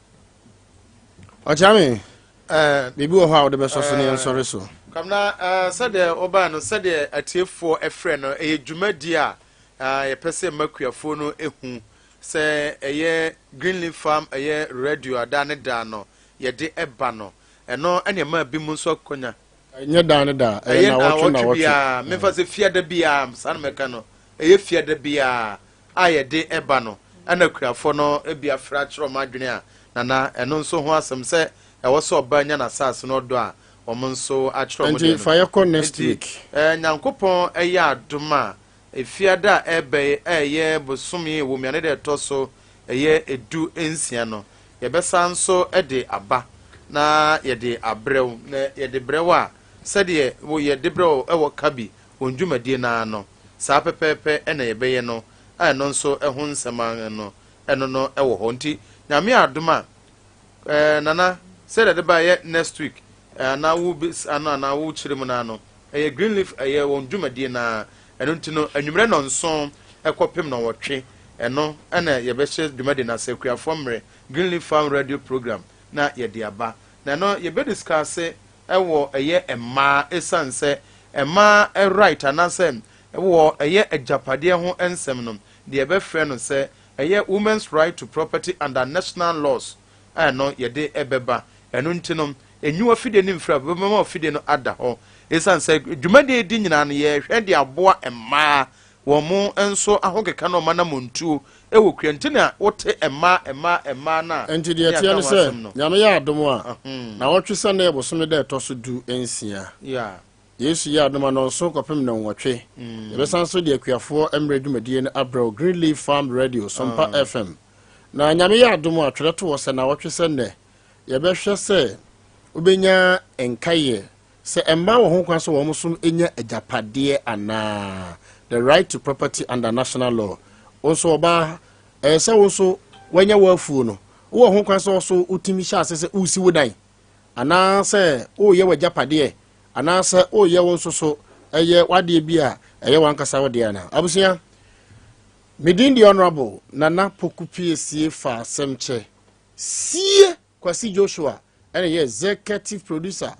ɔkyea me biribi wɔ hɔ a wode bɛsɔ so ne yɛnsɔre so. Kwamina, sɛdeɛ wobae no, sɛdeɛ atiefoɔ frɛ no, ɛyɛ dwumadie a yɛpɛ sɛ mmakuafoɔ no hu sɛ ɛyɛ Greenleaf Farm, ɛyɛ radio a daa ne daa no yɛde ba no. Ɛno na ɛmaa binom nso akwanya. Ɛnyɛ daa ne daa, ɛyɛ Ɛyɛ nnawɔtwe nnawɔtwe nnawɔtwe. biara, memfa sɛ fiada biara, saa na mɛka no, ɛyɛ fiada biara a yɛde ba no, ɛna akuafoɔ no bi afrɛ akyerɛ wɔn adwene a, Nana, ɛno nso ho asɛm sɛ ɛwɔ sɛ ɔbaa nya n'asase no ɔdɔ a, wɔn nso akyerɛ wɔn Nti deɛ no. fa yɛkɔ next Nti, week. eh, Nyankopɔn yɛ adom a, fiada a ɛreba yi a ɛyɛ bosome wɔ mmiane da ɛtɔ so ɛyɛ 16 no, Yɛbɛsan nso de aba na yɛde abrɛ wo, na yɛde brɛ wo a, sɛdeɛ wo yɛde brɛ wo wɔ Kabi wɔn dwumadie no ara no, saa pɛpɛɛpɛ na yɛbɛyɛ no, a ɛno nso ho nsɛm ara no, ɛno no wɔ hɔ. Nti Nyame adom a, eh, Nana, sɛdeɛ ɛde ba ɛyɛ next week, eh, anaa wo bes ano anaa wo kyerɛ mu no ara no, ɛyɛ Greenleaf, ɛyɛ wɔn dwumadie no ara, ɛno nti no, anwummerɛ nnɔnson kɔpem nnɔnwɔtwe, Ɛno na yɛbɛhyɛ dwumadi no ase, Akuafoɔ Mmerɛ, Green Leaf Farm Radio Program, na yɛde aba. Na ɛno yɛbɛ discuss wɔ ɛyɛ mmaa, ɛsiane sɛ mmaa right anaasɛ wɔ ɛyɛ agyapadeɛ ho nsɛm no, deɛ yɛbɛfrɛ no sɛ ɛyɛ Women's Right to Property under National Laws a ɛno yɛde bɛba. Ɛno nti no, nyi w'afidie no mfiri a bɛbɛma w'afidie no ada hɔ. Ɛsiane sɛ dwumadie yi di nyinaa no yɛrehwɛ de aboa mmaa Wɔn nso ahokeka ne wɔn anammɔntuo wɔ kua nti na wote mmaa mmaa mmaa no a Enti deɛ ne ɛteɛ yɛaka ne ho sɛ, asɛm no. Nyame yɛ adom a, nawɔtwe sɛ nnɛ yɛ bosome da ɛtɔ so du nsia. Yesu yɛ adom a, nnɔnson kɔpem nnɔnwɔtwe, yɛbɛsan nso de akuafoɔ mmerɛ dwumadie no abrɛ wo, Green Leaf Farm Radio, Sompa FM. Na Nyame yɛ adom a, twerɛ to hɔ sɛ nawɔtwe sɛ nnɛ, yɛbɛhwɛ sɛ. Wobɛnya nkaeɛ sɛ mmaa wɔ ho kwan sɛ wɔn nso nya agyapadeɛ anaa? The right to property under national law. Wo nso ɔbaa, ɛyɛ sɛ wo nso woanya w'afuo no, wowɔ ho kwan sɛ wo nso wotumi hyɛ ase sɛ woresi wo dan anaasɛ woreyɛ w'agyapadeɛ anaasɛ woreyɛ wo nso so ɛyɛ w'adeɛ bi a ɛyɛ w'ankasa wo deɛ anaa? Abusua, me din de Honourable Nana Poku Piesie fa asɛm kyɛ sie Kwasi Joshua ɛna yɛ executive producer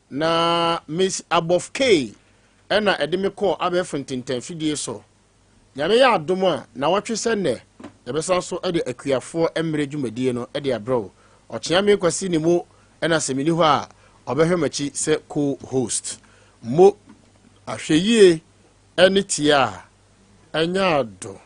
na Miss Abof K ɛna ɛde me kɔɔ abɛɛfo ntentanfidie so. Nyame yɛ adom a, nawɔtwe sɛ nnɛ, yɛbɛsan so de akuafoɔ mmerɛ dwumadie no de abrɛ wo. Ɔkyeame Kwasi Nimo ɛna sɛ menni hɔ a, ɔbɛhwɛ m'akyi sɛ co-host. Mo ahwɛyie ɛne tie a, ɛnyɛ ado.